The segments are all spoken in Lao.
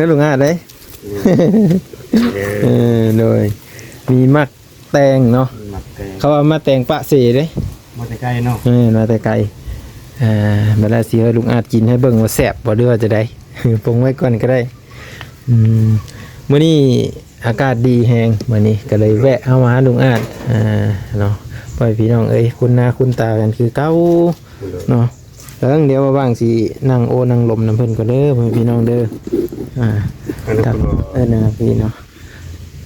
ເດີລຸງອາດເດ້. ເອີ ເອີ ໂດຍ ມີໝາກແຕງເນາະ ໝາກແຕງ ເຂົາວ່າໝາກແຕງປະເສເດ້ ມາແຕ່ໄກເນາະ. ເອີ ມາແຕ່ໄກ. ອ່າ ບັດລະຊິໃຫ້ລຸງອາດກິນໃຫ້ເບິ່ງວ່າແຊບບໍ່ ຫຼືວ່າຈະໃດ ປົງໄວ້ກ່ອນກໍໄດ້. ອືມ ມື້ນີ້ອາກາດດີແຮງ ມື້ນີ້ກໍເລີຍແວະເຂົ້າມາຫາລຸງອາດ ອ່າ ເນາະ ພໍ່ແມ່ພີ່ນ້ອງເອີຍ ຄຸ້ນໜ້າຄຸ້ນຕາກັນຄືເກົ່າເນາະ. ເບິ່ງ ດຽວວ່າງຊິນັ່ງໂອ້ນັ່ງລົມນຳເພິ່ນກ່ອນເດີ ພໍ່ແມ່ພີ່ນ້ອງເດີ. ອ່າ ເອີ ນະພີ່ເນາະ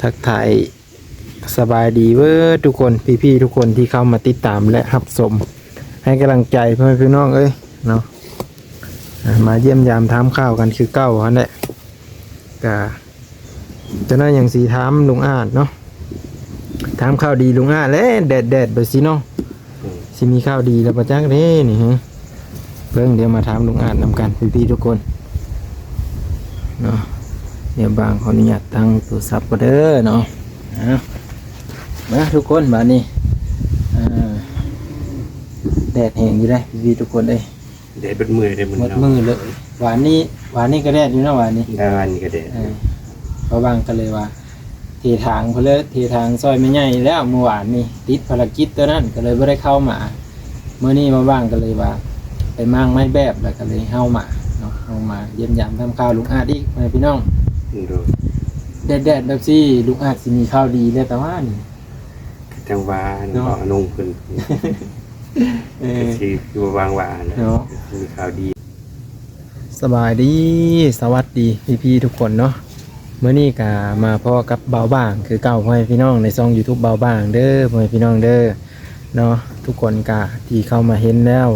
ທັກທາຍສະບາຍດີເບີດທຸກຄົນ ພີ່ໆທຸກຄົນທີ່ເຂົ້າມາຕິດຕາມ ແລະ ຮັບຊົມ ໃຫ້ກຳລັງໃຈພໍ່ແມ່ພີ່ນ້ອງເອີຍເນາະ. ອ່າ ມາຢ້ຽມຢາມຖາມຂ່າວກັນຄືເກົ່າຫັ້ນແຫຼະ ກະ ຈັ່ງໃດຫຍັງຊິຖາມລຸງອາດເນາະ ຖາມຂ່າວດີລຸງອາດແຫຼະ ແດດໆແບບຊີ້ເນາະ. ອືມ ຊິມີຂ່າວດີແລ້ວບໍ່ຈັກເດ້ນີ້. ເບິ່ງ ດຽວມາຖາມລຸງອາດນຳກັນ ພີ່ໆທຸກຄົນເນາະ. ດຽວບ່າງຂໍອະນຸຍາດຕັ້ງໂທລະສັບກ່ອນເດີເນາະ. ເອົາ ມາທຸກຄົນ ບາດນີ້ ອ່າ ແດດແຮງຢູ່ເດ້ ພີ່ໆທຸກຄົນເອີຍ. ແດດເບິດມື້ເດ້ມື້ນີ້ເນາະ ເບິດມື້ເລີຍ. ວານນີ້ ວານນີ້ກໍແດດຢູ່ເນາະ ວານນີ້ ວານນີ້ກໍແດດ. ເອີ ບ່າວບ່າງກໍເລີຍວ່າ ເທທາງເພິ່ນເລີຍ ເທທາງຊ່ອຍແມ່ໃຫຍ່ແລ້ວ ມື້ວານນີ້ຕິດພາລະກິດຕົວນັ້ນ ກໍເລີຍບໍ່ໄດ້ເຂົ້າມາ. ມື້ນີ້ບ່າວບ່າງກໍເລີຍວ່າ ໄປມ້າງໄມ້ແບບ ແລ້ວກໍເລີຍເຮົາມາເນາະ ເຮົາມາຢ້ຽມຢາມຖາມຂ່າວລຸງອາດອີກ ພໍ່ແມ່ພີ່ນ້ອງ. ໂດຍ ແດດໆແບບຊີ້ ລຸງອາດຊິມີຂ່າວດີແລ້ວ ແຕ່ວ່ານີ້ ຈັ່ງວ່າເນາະ ເວົ້າອານົງເພິ່ນ ເອີ ກໍຊິຄືວ່າວາງວ່ານະ ເນາະ ມີຂ່າວດີ. ສະບາຍດີ ສະຫວັດດີພີ່ໆທຸກຄົນເນາະ. ມື້ນີ້ກະມາພໍ້ກັບບ່າວບ່າງຄືເກົ່າ ພໍ່ແມ່ພີ່ນ້ອງ ໃນຊ່ອງຢູທູບບ່າວບ່າງເດີ ພໍ່ແມ່ພີ່ນ້ອງເດີເນາະ. ທຸກຄົນກະທີ່ເຂົ້າມາເຫັນແລ້ວ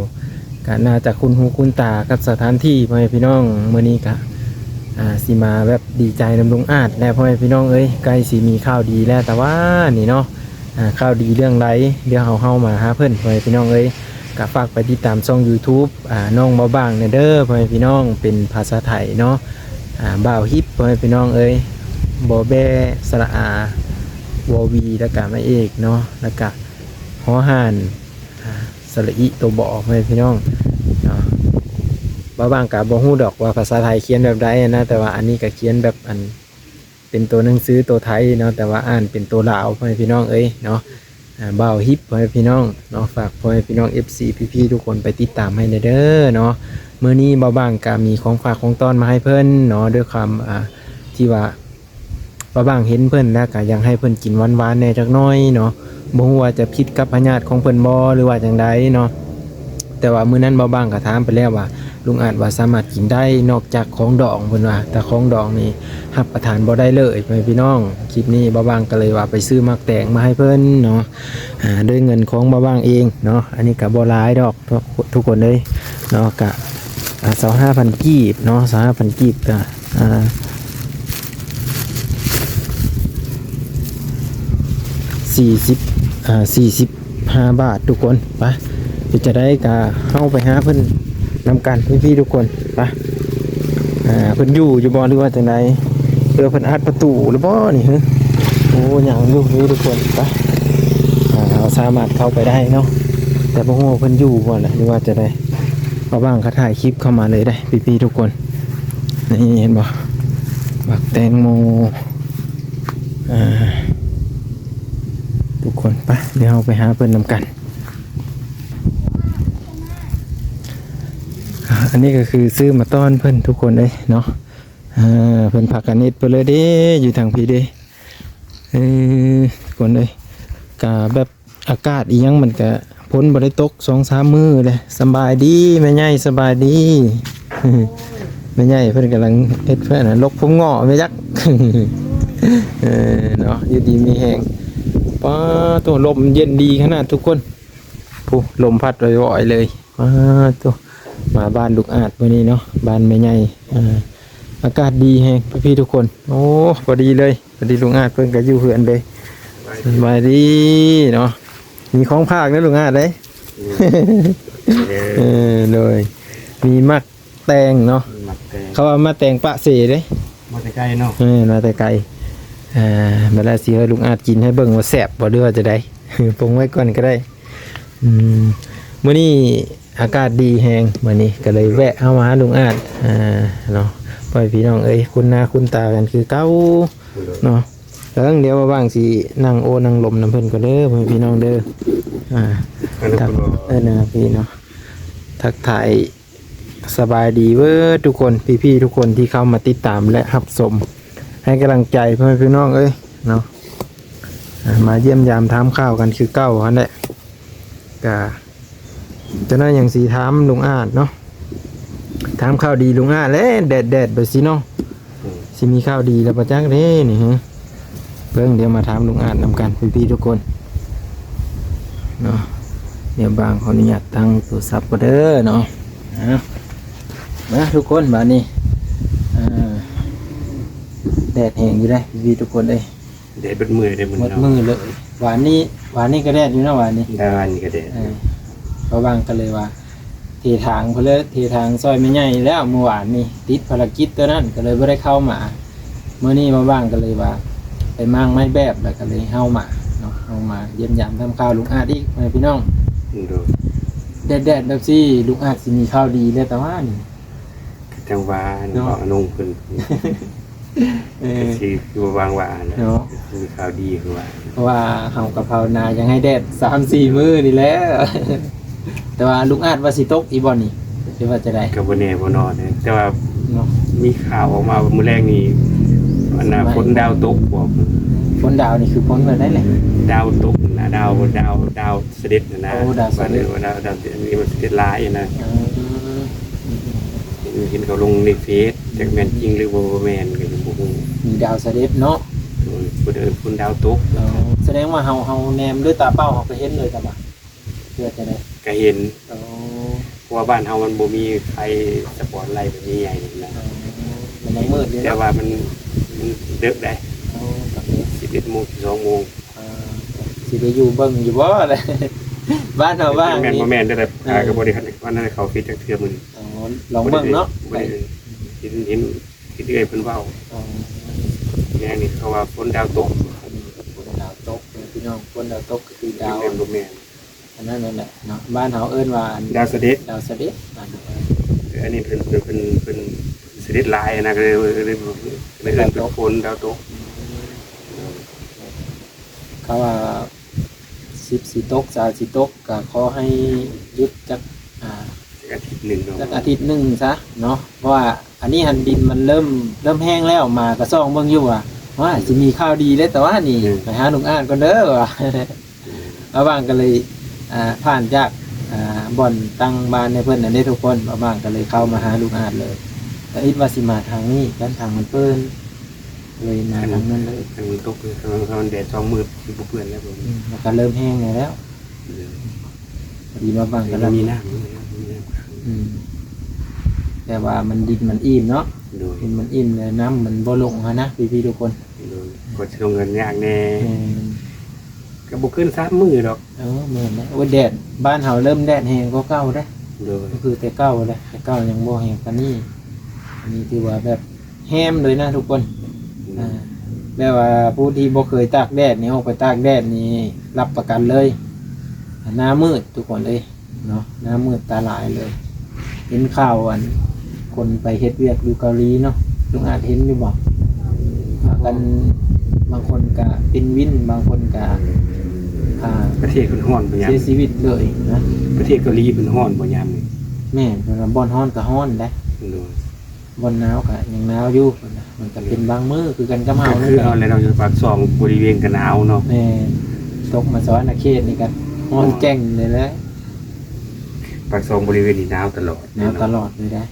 ກະໜ້າຈະຄຸ້ນຫູຄຸ້ນຕາກັບສະຖານທີ່ ພໍ່ແມ່ພີ່ນ້ອງ. ມື້ນີ້ກະ ອ່າ ຊິມາແບບດີໃຈນຳລຸງອາດແຫຼະ ພໍ່ແມ່ພີ່ນ້ອງເອີຍ ໃກ້ຊິມີຂ່າວດີແລ້ວ ແຕ່ວ່ານີ້ເນາະ. ອ່າ ຂ່າວດີເລື່ອງໃດ ດຽວເຮົາ ເຮົາມາຫາເພິ່ນ ພໍ່ແມ່ພີ່ນ້ອງເອີຍ. ກະຝາກໄປຕິດຕາມຊ່ອງຢູທູບ ອ່າ ນ້ອງບ່າວບ່າງແດ່ເດີ ພໍ່ແມ່ພີ່ນ້ອງ ເປັນພາສາໄທເນາະ. ອ່າ ບ່າວຮິບ ພໍ່ແມ່ພີ່ນ້ອງເອີຍ ບໍ່ແບ້ ສະຫຼະອາ ວໍວີ ແລ້ວກະໄມ້ເອກເນາະ ແລ້ວກະ ຫໍຮານ ອ່າ ສະຫຼະອິ ໂຕ ບໍ ພໍ່ແມ່ພີ່ນ້ອງເນາະ. ບ່າວບ່າງກະບໍ່ຮູ້ດອກວ່າພາສາໄທຂຽນແບບໃດນະ ແຕ່ວ່າອັນນີ້ກະຂຽນແບບອັນ ເປັນໂຕໜັງສືໂຕໄທເນາະ ແຕ່ວ່າອ່ານເປັນໂຕລາວ ພໍ່ແມ່ພີ່ນ້ອງເອີຍເນາະ. ອ່າ ບ່າວຮິບ ພໍ່ແມ່ພີ່ນ້ອງເນາະ ຝາກພໍ່ແມ່ພີ່ນ້ອງ ເອັຟຊີ ພີ່ໆທຸກຄົນໄປຕິດຕາມໃຫ້ແດ່ເດີເນາະ. ມື້ນີ້ບ່າວບ່າງກະມີຂອງຝາກຂອງຕ້ອນມາໃຫ້ເພິ່ນເນາະ ດ້ວຍຄວາມ ອ່າ ທີ່ວ່າບ່າວບ່າງເຫັນເພິ່ນແລ້ວກະຢາກໃຫ້ເພິ່ນກິນຫວານໆແດ່ຈັກໜ້ອຍເນາະ. ບໍ່ຮູ້ວ່າຈະຜິດກັບພະຍາດຂອງເພິ່ນບໍ່ ຫຼືວ່າຈັ່ງໃດເນາະ. ແຕ່ວ່າມື້ນັ້ນບ່າວບ່າງກໍຖາມໄປແລ້ວວ່າ ລຸງອາດວ່າສາມາດກິນໄດ້ ນອກຈາກຂອງດອງ ເພິ່ນວ່າ ຖ້າຂອງດອງນີ້ຮັບປະທານບໍ່ໄດ້ເລີຍ ພໍ່ແມ່ພີ່ນ້ອງ. ຄລິບນີ້ບ່າວບ່າງກໍເລີຍວ່າໄປຊື້ໝາກແຕງມາໃຫ້ເພິ່ນເນາະ ອ່າ ດ້ວຍເງິນຂອງບ່າວບ່າງເອງເນາະ. ອັນນີ້ກໍບໍ່ຫຼາຍດອກ ທຸກ ທຸກຄົນເອີຍເນາະ ກະ ອ່າ ຊາວຫ້າພັນກີບເນາະ ຊາວຫ້າພັນກີບ ກະ ອ່າ ສີ່ສິບ ອ່າ ສີ່ສິບຫ້າບາດທຸກຄົນ. ໄປ ເປັນຈັ່ງໃດກະເຮົາໄປຫາເພິ່ນນຳກັນ ພີ່ໆທຸກຄົນ. ໄປ ອ່າ ເພິ່ນຢູ່ຢູ່ບໍ່ ຫຼືວ່າຈັ່ງໃດ ຫຼືວ່າເພິ່ນອັດປະຕູຫຼືບໍ່ນີ້ ຮຶ? ໂອ້ ຍັງຢູ່ ຢູ່ທຸກຄົນ. ໄປ ອ່າ ເຮົາສາມາດເຂົ້າໄປໄດ້ເນາະ ແຕ່ບໍ່ຮູ້ວ່າເພິ່ນຢູ່ບໍ່ລະ ຫຼືວ່າຈັ່ງໃດ. ບ່າວບ່າງກໍຖ່າຍຄລິບເຂົ້າມາເລີຍເດ້ ພີ່ໆທຸກຄົນ. ນີ້ເຫັນບໍ່ ໝາກແຕງໂມ ອ່າ ທຸກຄົນ. ໄປ ດຽວເຮົາໄປຫາເພິ່ນນຳກັນ. ອ່າ ອັນນີ້ກໍຄືຊື້ມາຕ້ອນເພິ່ນທຸກຄົນເອີຍເນາະ. ອ່າ ເພິ່ນພາກັນເຮັດເພິ່ນເລີຍເດ້ ຢູ່ທາງພີ້ເດ້. ເອີ ທຸກຄົນເອີຍ ກະແບບ ອາກາດອີ່ຫຍັງມັນກະ ຝົນບໍ່ໄດ້ຕົກສອງສາມມື້ແລ້ວ. ສະບາຍດີແມ່ໃຫຍ່ ສະບາຍດີ. ແມ່ໃຫຍ່ເພິ່ນກຳລັງເຮັດເພື່ອນ ລົກຜົມງອກແມ່ນຈັກ. ເອີ ເນາະ ຢູ່ດີມີແຮງ. ປ້າໂທ້ ລົມເຢັນດີຂະໜາດທຸກຄົນ. ຜູ້ ລົມພັດວອຍໆເລີຍ. ປ້າໂທ້ ມາບ້ານລຸງອາດມື້ນີ້ເນາະ ບ້ານແມ່ໃຫຍ່. ອ່າ ອາກາດດີແຮງພີ່ໆທຸກຄົນ. ໂອ້ ພໍດີເລີຍ ພໍດີລຸງອາດເພິ່ນກໍຢູ່ເຮືອນເດ້. ສະບາຍດີເນາະ ມີຂອງຝາກເດີລຸງອາດເດ້. ເອີ ເອີ ໂດຍ ມີໝາກແຕງເນາະ ໝາກແຕງ ເຂົາວ່າໝາກແຕງປະເສເດ້ ມາແຕ່ໄກເນາະ. ເອີ ມາແຕ່ໄກ. ອ່າ ບັດລະຊິໃຫ້ລຸງອາດກິນໃຫ້ເບິ່ງວ່າແຊບບໍ່ ຫຼືວ່າຈັ່ງໃດ ປົງໄວ້ກ່ອນກໍໄດ້. ອືມ ມື້ນີ້ ອາກາດດີແຮງມື້ນີ້ ກໍເລີຍແວະເຂົ້າມາຫາລຸງອາດ ອ່າ ເນາະ ພໍ່ແມ່ພີ່ນ້ອງເອີຍ ຄຸ້ນໜ້າຄຸ້ນຕາກັນຄືເກົ່າເນາະ. ເບິ່ງ ດຽວວ່າງຊິນັ່ງໂອ້ນັ່ງລົມນຳເພິ່ນກ່ອນເດີ ພໍ່ແມ່ພີ່ນ້ອງເດີ. ອ່າ ເອີ ນັ້ນ ພີ່ເນາະ ທັກທາຍ ສະບາຍດີເບີດທຸກຄົນ ພີ່ໆ ທຸກຄົນທີ່ເຂົ້າມາຕິດຕາມ ແລະ ຮັບຊົມ ໃຫ້ກຳລັງໃຈພໍ່ແມ່ພີ່ນ້ອງເອີຍເນາະ. ອ່າ ມາຢ້ຽມຢາມຖາມຂ່າວກັນຄືເກົ່າຫັ້ນແຫຼະ. ກະຈັ່ງໃດຈັ່ງຊິຖາມລຸງອາດເນາະ ຖາມຂ່າວດີລຸງອາດແຫຼະ ແດດໆ ແບບຊີ້ເນາະ. ອືມ ຊິມີຂ່າວດີແລ້ວບໍ່ຈັກເດ້ນີ້. ເບິ່ງ ດຽວມາຖາມລຸງອາດນຳກັນ ພີ່ໆ ທຸກຄົນເນາະ. ດຽວບ່າງຂໍອະນຸຍາດຕັ້ງໂທລະສັບກ່ອນເດີເນາະ. ເອົາ ມາທຸກຄົນ ບາດນີ້ ອ່າ ແດດແຮງຢູ່ເດ້ ພີ່ໆ ທຸກຄົນເອີຍ. ແດດເບິດມື້ເດ້ມື້ນີ້ເນາະ ເບິດມື້ເລີຍ. ວານນີ້ ວານນີ້ກໍແດດຢູ່ເນາະ ວານນີ້ ແຕ່ວານນີ້ກໍແດດ. ເອີ ເພາະວ່າງກໍເລີຍວ່າ ເທທາງເພິ່ນເລີຍ ເທທາງຊ່ອຍແມ່ໃຫຍ່ແລ້ວ ມື້ວານນີ້ຕິດພາລະກິດຕົວນັ້ນ ກໍເລີຍບໍ່ໄດ້ເຂົ້າມາ. ມື້ນີ້ວ່າງໆ ກໍເລີຍວ່າໄປມ້າງໄມ້ແບບ ແລ້ວກໍເລີຍເຮົາມາເນາະ ເຮົາມາຢ້ຽມຢາມຖາມຂ່າວລຸງອາດອີກ ພໍ່ແມ່ພີ່ນ້ອງ. ໂດຍ ແດດໆ ແບບຊີ້ ລຸງອາດຊິມີຂ່າວດີແລ້ວ ແຕ່ວ່ານີ້ ຈັ່ງວ່າເນາະ ອານົງເພິ່ນ ເອີ ກໍຊິຄືວ່າວ່າງວ່າແຫຼະເນາະ ມີຂ່າວດີຄືວ່າ ເພາະວ່າເຮົາກໍພາວນາຢາກໃຫ້ແດດສາມສີ່ມື້ນີ້ແຫຼະ. ແຕ່ວ່າລຸງອາດວ່າຊິຕົກອີກບໍ່ນີ້ ຫຼືວ່າຈັ່ງໃດ? ກໍບໍ່ແນ່ບໍ່ນອນເດ້ ແຕ່ວ່າເນາະ ມີຂ່າວອອກມາວ່າມື້ແລງນີ້ ອັນນ່າ ຊິມາ ຝົນດາວຕົກບໍ? ຝົນດາວນີ້ຄືຝົນແບບໃດແຫຼະ? ດາວຕົກນະ ດາວ ດາວ ດາວ ສະເດັດນະ. ໂອ້ ດາວສະເດັດ ວ່າດາວ ດາວ ດາວນີ້ມັນສະເດັດຫຼາຍນະ. ເອີ ເຫັນ ເຫັນເຂົາລົງໃນເຟສ ຈັກແມ່ນຈິງຫຼືບໍ່ແມ່ນກໍຍັງບໍ່ຮູ້. ມີດາວສະເດັດເນາະ. ໂດຍ ເພິ່ນເອີ້ນຝົນດາວຕົກ. ອໍ ສະແດງວ່າເຮົາ ເຮົາແນມດ້ວຍຕາເປົ່າ ເຮົາກໍເຫັນເລີຍ ຕາມາ ເພື່ອຈະໄດ້ ກໍເຫັນ. ອໍ ເພາະວ່າບ້ານເຮົາມັນບໍ່ມີໄຟສະປອດໄລແບບໃຫຍ່ໆນະ. ອໍ ມັນຍັງມືດຢູ່ເນາະ ແຕ່ວ່າມັນ ມັນເດິກໄດ໋. ອໍ ຕອນນີ້ສິບເອັດໂມງ ສິບສອງໂມງ. ອ່າ ຊິໄດ້ຢູ່ເບິ່ງຢູ່ບໍ່ລະ ບ້ານເຮົາວ່າງ ແມ່ນບໍ່ແມ່ນແຕ່ ອ່າ ກໍບໍ່ໄດ້ ອັນນັ້ນ ເຂົ້າເຟສຈັກເທື່ອມື້ນີ້. ອໍ ລອງເບິ່ງເນາະ ບໍ່ໄດ້ ໄປ ເຫັນ ເຫັນ ເຫັນເອື້ອຍເພິ່ນເວົ້າ. ອໍ ແມ່ນນີ້ ເຂົາວ່າຝົນດາວຕົກ. ອືມ ຝົນດາວຕົກເດີພີ່ນ້ອງ ຝົນດາວຕົກກໍຄືດາວ ແມ່ນບໍ່ແມ່ນ ອັນນັ້ນນັ້ນແຫຼະເນາະ ບ້ານເຮົາເອີ້ນວ່າ ດາວສະເດັດ ດາວສະເດັດ ບ້ານເຮົາເອີ້ນ. ແຕ່ອັນນີ້ເພິ່ນ ເພິ່ນ ເພິ່ນ ເພິ່ນສະເດັດຫຼາຍນະ ກໍເລີຍ ເລີຍ ເລີຍເອີ້ນເປັນຝົນດາວຕົກ. ອືມ ເຂົາວ່າສິບຊິຕົກ ຊາວຊິຕົກ ກໍຂໍໃຫ້ຢຸດຈັກ ອ່າ ຈັກອາທິດໜຶ່ງເນາະ ຈັກອາທິດໜຶ່ງຊະເນາະ ເພາະວ່າອັນນີ້ຫັ້ນດິນມັນເລີ່ມ ເລີ່ມແຫ້ງແລ້ວ ໝາກໍສ່ອງເບິ່ງຢູ່ວ່າ ວ່າຊິມີຂ່າວດີເດ້ ແຕ່ວ່ານີ້ ອືມ ໄປຫາລຸງອາດກ່ອນເດີວ່າ. ອືມ ລະຫວ່າງກໍເລີຍ ອ່າ ຜ່ານຈາກ ອ່າ ບ່ອນຕັ້ງບ້ານໃຫ້ເພິ່ນນັ້ນເດ້ທຸກຄົນ ລະຫວ່າງກໍເລີຍເຂົ້າມາຫາລຸງອາດເລີຍ ກໍຄິດວ່າຊິມາທາງນີ້ກັນ ທາງມັນເປີນ ເລີຍມາທາງນັ້ນເລີຍ. ຄັນມັນຕົກ ຄັນມັນແດດສອງມື້ຊິບໍ່ເປື້ອນແລ້ວ. ອືມ ມັນກໍເລີ່ມແຫ້ງແລ້ວ ເອີ ພໍດີມາບັງກັນແລ້ວ ມີນ້ຳ ມີນ້ຳ ມີນ້ຳຂັງ. ອືມ ແຕ່ວ່າມັນ ດິນມັນອີ່ມເນາະ. ໂດຍ ດິນມັນອີ່ມ ແລະ ນ້ຳມັນບໍ່ລົງຫັ້ນນະ ພີ່ໆ ທຸກຄົນ. ໂດຍ ກໍຊິລົງກັນຍາກແດ່. ແມ່ນ ກໍບໍ່ເກີນສາມມື້ດອກ. ເອີ ແມ່ນແຫຼະ. ໂອ້ຍ ແດດ ບ້ານເຮົາເລີ່ມແດດແຮງກວ່າເກົ່າເດ້. ໂດຍ ກໍຄືແຕ່ເກົ່າແຫຼະ ແຕ່ເກົ່າຍັງບໍ່ແຮງປານນີ້. ອັນນີ້ຖືວ່າແບບ ແຮມເລີຍນະທຸກຄົນ. ອືມ ອ່າ ແບບວ່າຜູ້ທີ່ບໍ່ເຄີຍຕາກແດດນີ້ ອອກໄປຕາກແດດນີ້ ຮັບປະກັນເລີຍ ໜ້າມືດທຸກຄົນເອີຍເນາະ ໜ້າມືດຕາລາຍເລີຍ. ເຫັນຂ່າວອັນ ຄົນໄປເຮັດວຽກຢູ່ເກົາຫຼີເນາະ ລຸງອາດເຫັນຢູ່ບໍ່? ພາກັນ ບາງຄົນກະເປັນວິນ ບາງຄົນກະ ອ່າ ປະເທດເພິ່ນຮ້ອນບໍ່ຍາມ ເສຍຊີວິດເລີຍນະ. ປະເທດເກົາຫຼີເພິ່ນຮ້ອນບໍ່ຍາມນີ້? ແມ່ນ ເພິ່ນວ່າບ່ອນຮ້ອນກະຮ້ອນໄດ໋. ໂດຍ ບ່ອນໜາວກະຍັງໜາວຢູ່ ມັນກະເປັນບາງມື້ຄືກັນກັບເຮົາ. ກໍຄືເຮົາແຫຼະເນາະ ຢູ່ປາກຊ່ອງບໍລິເວນກະໜາວເນາະ. ແມ່ນ ຕົກມາສະຫວັນນະເຂດນີ້ກະຮ້ອນແຈ້ງເລີຍແຫຼະ. ປາກຊ່ອງບໍລິເວນນີ້ໜາວຕະຫຼອດ ໜາວຕະຫຼອດເລີຍໄດ໋.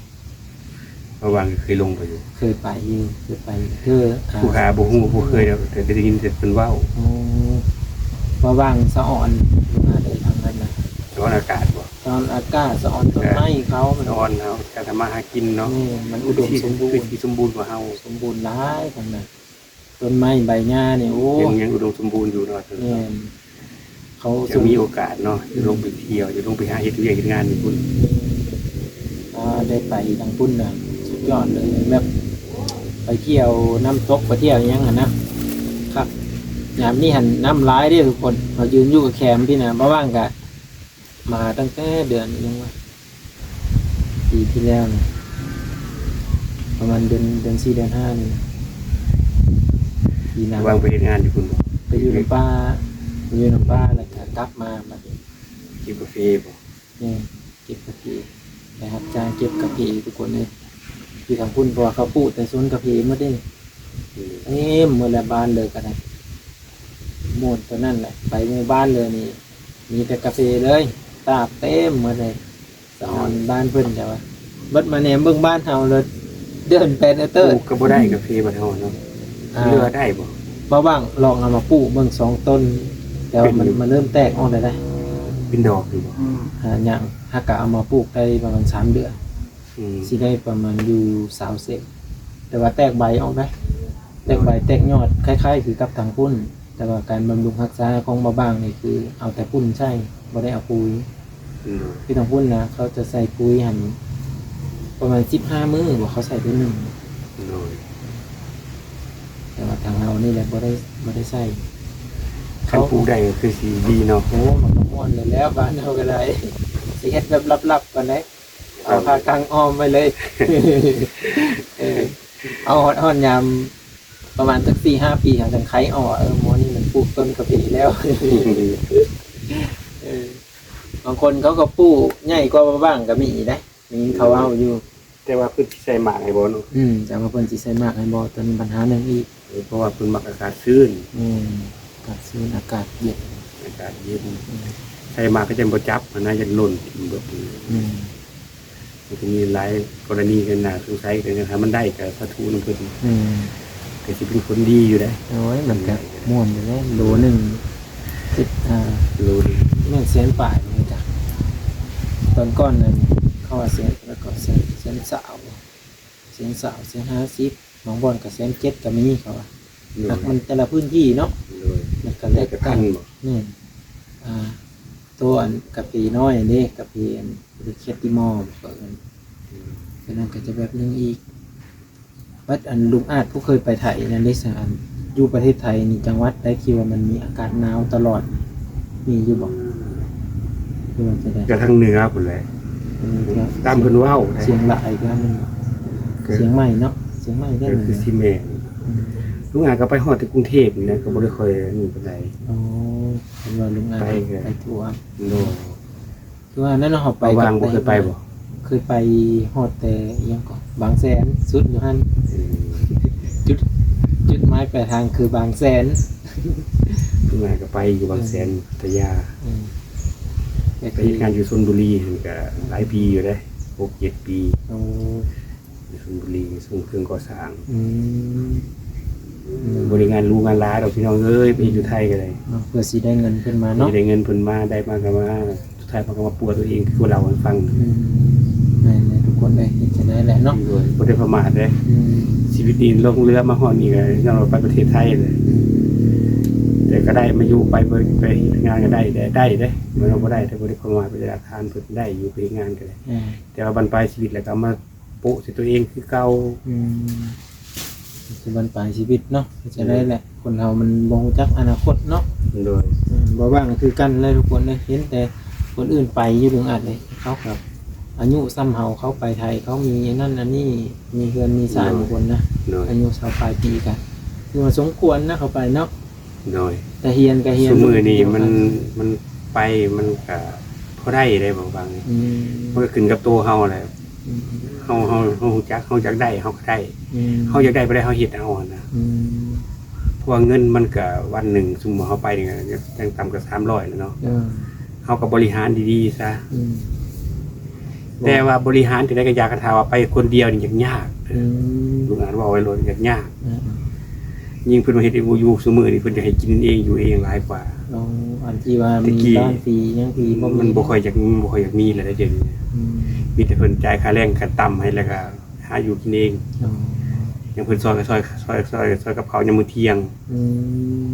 ເພາະວ່າເຄີຍລົງໄປຢູ່ ເຄີຍໄປຢູ່ ເຄີຍໄປ ຄື ອ່າ ຜູ້ຫາບໍ່ຮູ້ ບໍ່ເຄີຍດອກ ແຕ່ໄດ້ຍິນແຕ່ເພິ່ນເວົ້າ. ໂອ້ ວ່າຫວ່າງສະອອນ ອ່າ ໄດ້ທາງນັ້ນນະ ສະອອນອາກາດບໍ່? ສະອອນອາກາດ ສະອອນຕົ້ນໄມ້ເຂົາ ສະອອນເຮົາການທຳມາຫາກິນເນາະ. ແມ່ນ ມັນອຸດົມສົມບູນ ຄືຊິສົມບູນກວ່າເຮົາ ສົມບູນຫຼາຍທາງນັ້ນ ຕົ້ນໄມ້ໃບຫຍ້ານີ້ ໂອ້ ຍັງ ຍັງອຸດົມສົມບູນຢູ່ເນາະ. ແມ່ນ ເຂົາຈະມີໂອກາດເນາະ ອືມ ຈະລົງໄປທ່ຽວ ຈະລົງໄປຫາເຮັດວຽກເຮັດງານຢູ່ພຸ້ນ. ອ່າ ໄດ້ໄປທາງພຸ້ນນະ ສຸດຍອດເລີຍ ແບບໄປທ່ຽວນ້ຳຕົກ ໄປທ່ຽວຫຍັງຫັ້ນນະ ຄັກ. ຍາມນີ້ຫັ້ນນ້ຳຫຼາຍເດ້ທຸກຄົນ ເຮົາຢືນຢູ່ກະແຄມພີ້ນະ ບໍ່ວ່າງກະ ມາຕັ້ງແຕ່ເດືອນຫຍັງວະ ປີທີ່ແລ້ວນະ ປະມານເດືອນ ເດືອນສີ່ ເດືອນຫ້ານີ້ນະ ປີໜ້າ ວ່າໄປເຮັດງານຢູ່ພຸ້ນບໍ່? ໄປຢູ່ນຳປ້າ ໄປຢູ່ນຳປ້າ ແລ້ວກະກັບມາບັດນີ້ ເກັບກາເຟບໍ່? ແມ່ນ ເກັບກາເຟ ໄປຮັບຈ້າງເກັບກາເຟທຸກຄົນເອີຍ ຢູ່ທາງພຸ້ນ ເພາະວ່າເຂົາປູກແຕ່ສວນກາເຟໝົດເດ້. ເຕັມໝົດແລ້ວ ບ້ານເລີຍກະໄດ້ ມ່ວນຕອນນັ້ນແຫຼະ ໄປໝູ່ບ້ານເລີຍນີ້ ມີແຕ່ກາເຟເລີຍ ຕາກເຕັມໝົດເລີຍ ສະອອນບ້ານເພິ່ນແຕ່ວ່າ ບັດມາແນມເບິ່ງບ້ານເຮົາແລ້ວ ເດີນແປນເອີເຕີ ປູກກະບໍ່ໄດ້ກາເຟບ້ານເຮົາເນາະ ອ່າ ເຫຼືອໄດ້ບໍ່? ບ່າວບ້າງລອງເອົາມາປູກເບິ່ງສອງຕົ້ນ ແຕ່ວ່າມັນ ມັນເລີ່ມແຕກອອກແລ້ວເດ້ ເປັນດອກຢູ່ບໍ່? ອືມ ຫາຍັງ ຫາກະເອົາມາປູກໄດ້ປະມານສາມເດືອນ ອືມ ຊິໄດ້ປະມານຢູ່ຊາວເຊັນ ແຕ່ວ່າແຕກໃບອອກໄດ໋ ແຕກໃບແຕກຍອດ ຄ້າຍໆຄືກັບທາງພຸ້ນ ແຕ່ວ່າການບຳລຸງຮັກສາຂອງບ່າວບ້າງນີ້ຄືເອົາແຕ່ຝຸ່ນໃສ່ ບໍ່ໄດ້ເອົາປຸຍ ໂດຍ ຄືທາງພຸ້ນນະ ເຂົາຈະໃສ່ປຸຍຫັ້ນປະມານສິບຫ້າມື້ບໍ່ ເຂົາໃສ່ເທື່ອໜຶ່ງ ໂດຍ ແຕ່ວ່າທາງເຮົານີ້ແຫຼະບໍ່ໄດ້ ບໍ່ໄດ້ໃສ່ ຄັນປູກໄດ້ກະຄືຊິດີເນາະ ໂອ້ ມັນກະມ່ວນແລ້ວ ບ້ານເຮົາກະໄດ້ ຊິເຮັດແບບລັບໆກ່ອນເດ້ ເອົາຜ້າກັ້ງອ້ອມໄວ້ເລີຍ ເອີ ເອົາຮອດ ຮອດຍາມປະມານຈັກສີ່ຫ້າປີ ເຮົາຈັ່ງໄຄອອກວ່າ ເອີ ໝໍນີ້ມັນປູກຕົ້ນກາເຟແລ້ວ ເອີ ບາງຄົນເຂົາກະປູກໃຫຍ່ກວ່າບ້າງກະມີໄດ໋ ໄດ້ຍິນເຂົາເວົ້າຢູ່ ແຕ່ວ່າເພິ່ນຊິໃສ່ໝາກໃຫ້ບໍ່ເນາະ? ອືມ ແຕ່ວ່າເພິ່ນຊິໃສ່ໝາກໃຫ້ບໍ່ ໂຕນີ້ບັນຫາໜຶ່ງອີກ ເອີ ເພາະວ່າເພິ່ນມັກອາກາດຊື້ນ ແມ່ນ ອາກາດຊື້ນ ອາກາດເຢັນ ອາກາດເຢັນ ອືມ ໃສ່ໝາກກະຈັ່ງບໍ່ຈັບຫັ້ນນະ ຢ້ານຫຼົ່ນຖິ້ມເບິດ ອືມ ມັນກະມີຫຼາຍກໍລະນີກັນນະ ສົງໄສກະຖ້າມັນໄດ້ກະສາທຸນຳເພິ່ນ ອືມ ກະຊິເປັນຜົນດີຢູ່ເດ້ ໂອ້ຍ ມັນກະມ່ວນຢູ່ເດ້ ໂລໜຶ່ງ ເຈັດ ອ່າ ໂລໜຶ່ງ ແມ່ນແສນປາຍນີ້ກະ ຕອນກ່ອນນັ້ນເຂົາວ່າແສນ ແລ້ວກໍແສນ ແສນຊາວ ແສນຊາວ ແສນຫ້າສິບ ບາງບ່ອນກະແສນເຈັດກະມີເຂົາວ່າ ໂດຍ ມັນແຕ່ລະພື້ນທີ່ເນາະ ໂດຍ ມັນກະແຕກຕ່າງ ແມ່ນ ອ່າ ໂຕອັນກາເຟນ້ອຍເດ້ ກາເຟອັນ ເຄດຕິມໍເຂົາເອີ້ນ ອືມ ໂຕນັ້ນກະຈະແບບໜຶ່ງອີກ ບັດອັນລຸງອາດຜູ້ເຄີຍໄປໄທນັ້ນເດ້ ສະ ອັນ ຢູ່ປະເທດໄທນີ້ ຈັງຫວັດໃດທີ່ວ່າມັນມີອາກາດໜາວຕະຫຼອດ ມີຢູ່ບໍ່? ຫຼືວ່າຈັ່ງໃດ? ກະທາງເໜືອພຸ້ນແຫຼະ ເອີ ຕາມເພິ່ນເວົ້າ ຊຽງລາຍກະແມ່ນ ຊຽງໃໝ່ເນາະ ຊຽງໃໝ່ ກະຄືຊິແມ່ນ ອືມ ລຸງອາດກະໄປຮອດແຕ່ກຸງເທບນີ້ນະ ກະບໍ່ໄດ້ຄ່ອຍອັນນີ້ປານໃດ ອໍ ເພິ່ນວ່າລຸງອາດໄປ ໄປທົ່ວ ໂດຍ ຄືວ່ານັ້ນເຮົາໄປ ບ່າວບ້າງບໍ່ເຄີຍໄປບໍ່? ເຄີຍໄປຮອດແຕ່ອີ່ຫຍັງເກາະ ບາງແສນ ສຸດຢູ່ຫັ້ນ ເອີ ຈຸດ ຈຸດໝາຍປາຍທາງຄືບາງແສນ ເພິ່ນວ່າກະໄປຢູ່ບາງແສນ ເອີ ພັດທະຍາ ເອີ ໄປເຮັດງານຢູ່ຊົນບຸລີຫັ້ນກະຫຼາຍປີຢູ່ເດ້ ຫົກເຈັດປີ ໂອ້ ຢູ່ຊົນບຸລີ ສົ່ງເຄື່ອງກໍ່ສ້າງ ອືມ ອືມ ບໍ່ໄດ້ງານຫຼູງານຫຼາດອກພີ່ນ້ອງເອີຍ ໄປເຮັດຢູ່ໄທກະໄດ້ ເນາະ ເພື່ອຊິໄດ້ເງິນເພິ່ນມາເນາະ ຊິໄດ້ເງິນເພິ່ນມາ ໄດ້ມາກະມາ ສຸດທ້າຍມັນກະມາປົວໂຕເອງຄືເລົ່າໃຫ້ຟັງ ອືມ ແມ່ນເດ້ທຸກຄົນເອີຍ ເຮັດຈັ່ງໃດແຫຼະເນາະ ໂດຍ ບໍ່ໄດ້ປະໝາດເດ້ ອືມ ຊີວິດນີ້ລ່ອງເຮືອມາຮອດນີ້ກະຍ້ອນວ່າໄປປະເທດໄທແຫຼະ ອືມ ແຕ່ກະໄດ້ມາຢູ່ໄປ ໄປເຮັດງານກະໄດ້ ໄດ້ ໄດ້ເດ້ ອືມ ບໍ່ໄດ້ ແຕ່ບໍ່ໄດ້ປະໝາດ ບໍ່ໄດ້ອາທານ ເພິ່ນໄດ້ຢູ່ ໄປເຮັດງານກະໄດ້ ອືມ ແຕ່ວ່າບັ້ນປາຍຊີວິດແລ້ວກະມາ ໂປະໃສ່ໂຕເອງຄືເກົ່າ ອືມ ປັດຈຸບັນປາຍຊີວິດເນາະ ເຮັດຈັ່ງໃດແຫຼະ ຄົນເຮົາມັນບໍ່ຮູ້ຈັກອະນາຄົດເນາະ ໂດຍ ອືມ ບໍ່ຫວັງຄືກັນແຫຼະທຸກຄົນເອີຍ ເຫັນແຕ່ຄົນອື່ນໄປຢູ່ ລຸງອາດເອີຍ ເຂົາກະອາຍຸສ່ຳເຮົາ ເຂົາໄປໄທ ເຂົາມີອັນນັ້ນອັນນີ້ ມີເຮືອນມີຊານ ບາງຄົນນະ ອາຍຸຊາວປາຍປີກະ ຖືວ່າສົມຄວນນະ ເຂົາໄປເນາະ ໂດຍ ແຕ່ຮຽນກະຮຽນ ຊຸມື້ນີ້ມັນ ມັນໄປ ມັນກະພໍໄດ້ເດ້ ບາງ ອືມ ມັນກະຂຶ້ນກັບໂຕເຮົາແຫຼະ ອືມ ເຮົາ ເຮົາ ເຮົາຮູ້ຈັກ ເຮົາຢາກໄດ້ ເຮົາກະໄດ້ ອືມ ເຮົາຢາກໄດ້ບໍ່ໄດ້ ເຮົາເຮັດເອົາຫັ້ນນະ ອືມ ເພາະວ່າເງິນມັນກະ ວັນໜຶ່ງ ສົມມຸດເຮົາໄປນີ້ກະ ຢ່າງຕ່ຳກະສາມຮ້ອຍແຫຼະເນາະ ເອີ ເຮົາກະບໍລິຫານດີໆຊະ ອືມ ແຕ່ວ່າບໍລິຫານຈັ່ງໃດກະຢາກ ຄັນຖ້າວ່າໄປຄົນດຽວນີ້ຍາກ ອືມ ລຸງອາດເວົ້າໄວ້ໂລດ ຍາກ ອືມ ຍິ່ງເພິ່ນມາເຮັດຢູ່ ຢູ່ຊຸມື້ນີ້ ເພິ່ນຢາກໃຫ້ກິນເອງຢູ່ເອງຫຼາຍກວ່າ ອໍ ອັນທີ່ວ່າມີ ແຕ່ກີ້ ບ້ານຟຣີຫຍັງຟຣີ ມັນບໍ່ຄ່ອຍຢາກ ມັນບໍ່ຄ່ອຍຢາກມີແລ້ວເດ ດຽວນີ້ ອືມ ມີແຕ່ເພິ່ນຈ່າຍຄ່າແຮງຂັ້ນຕ່ຳໃຫ້ ແລ້ວກະຫາຢູ່ກິນເອງ ອໍ ຢ່າງເພິ່ນຊ່ອຍກະຊ່ອຍ ຊ່ອຍ ຊ່ອຍ ຊ່ອຍກັບເຂົ້າຍາມມື້ທ່ຽງ ອືມ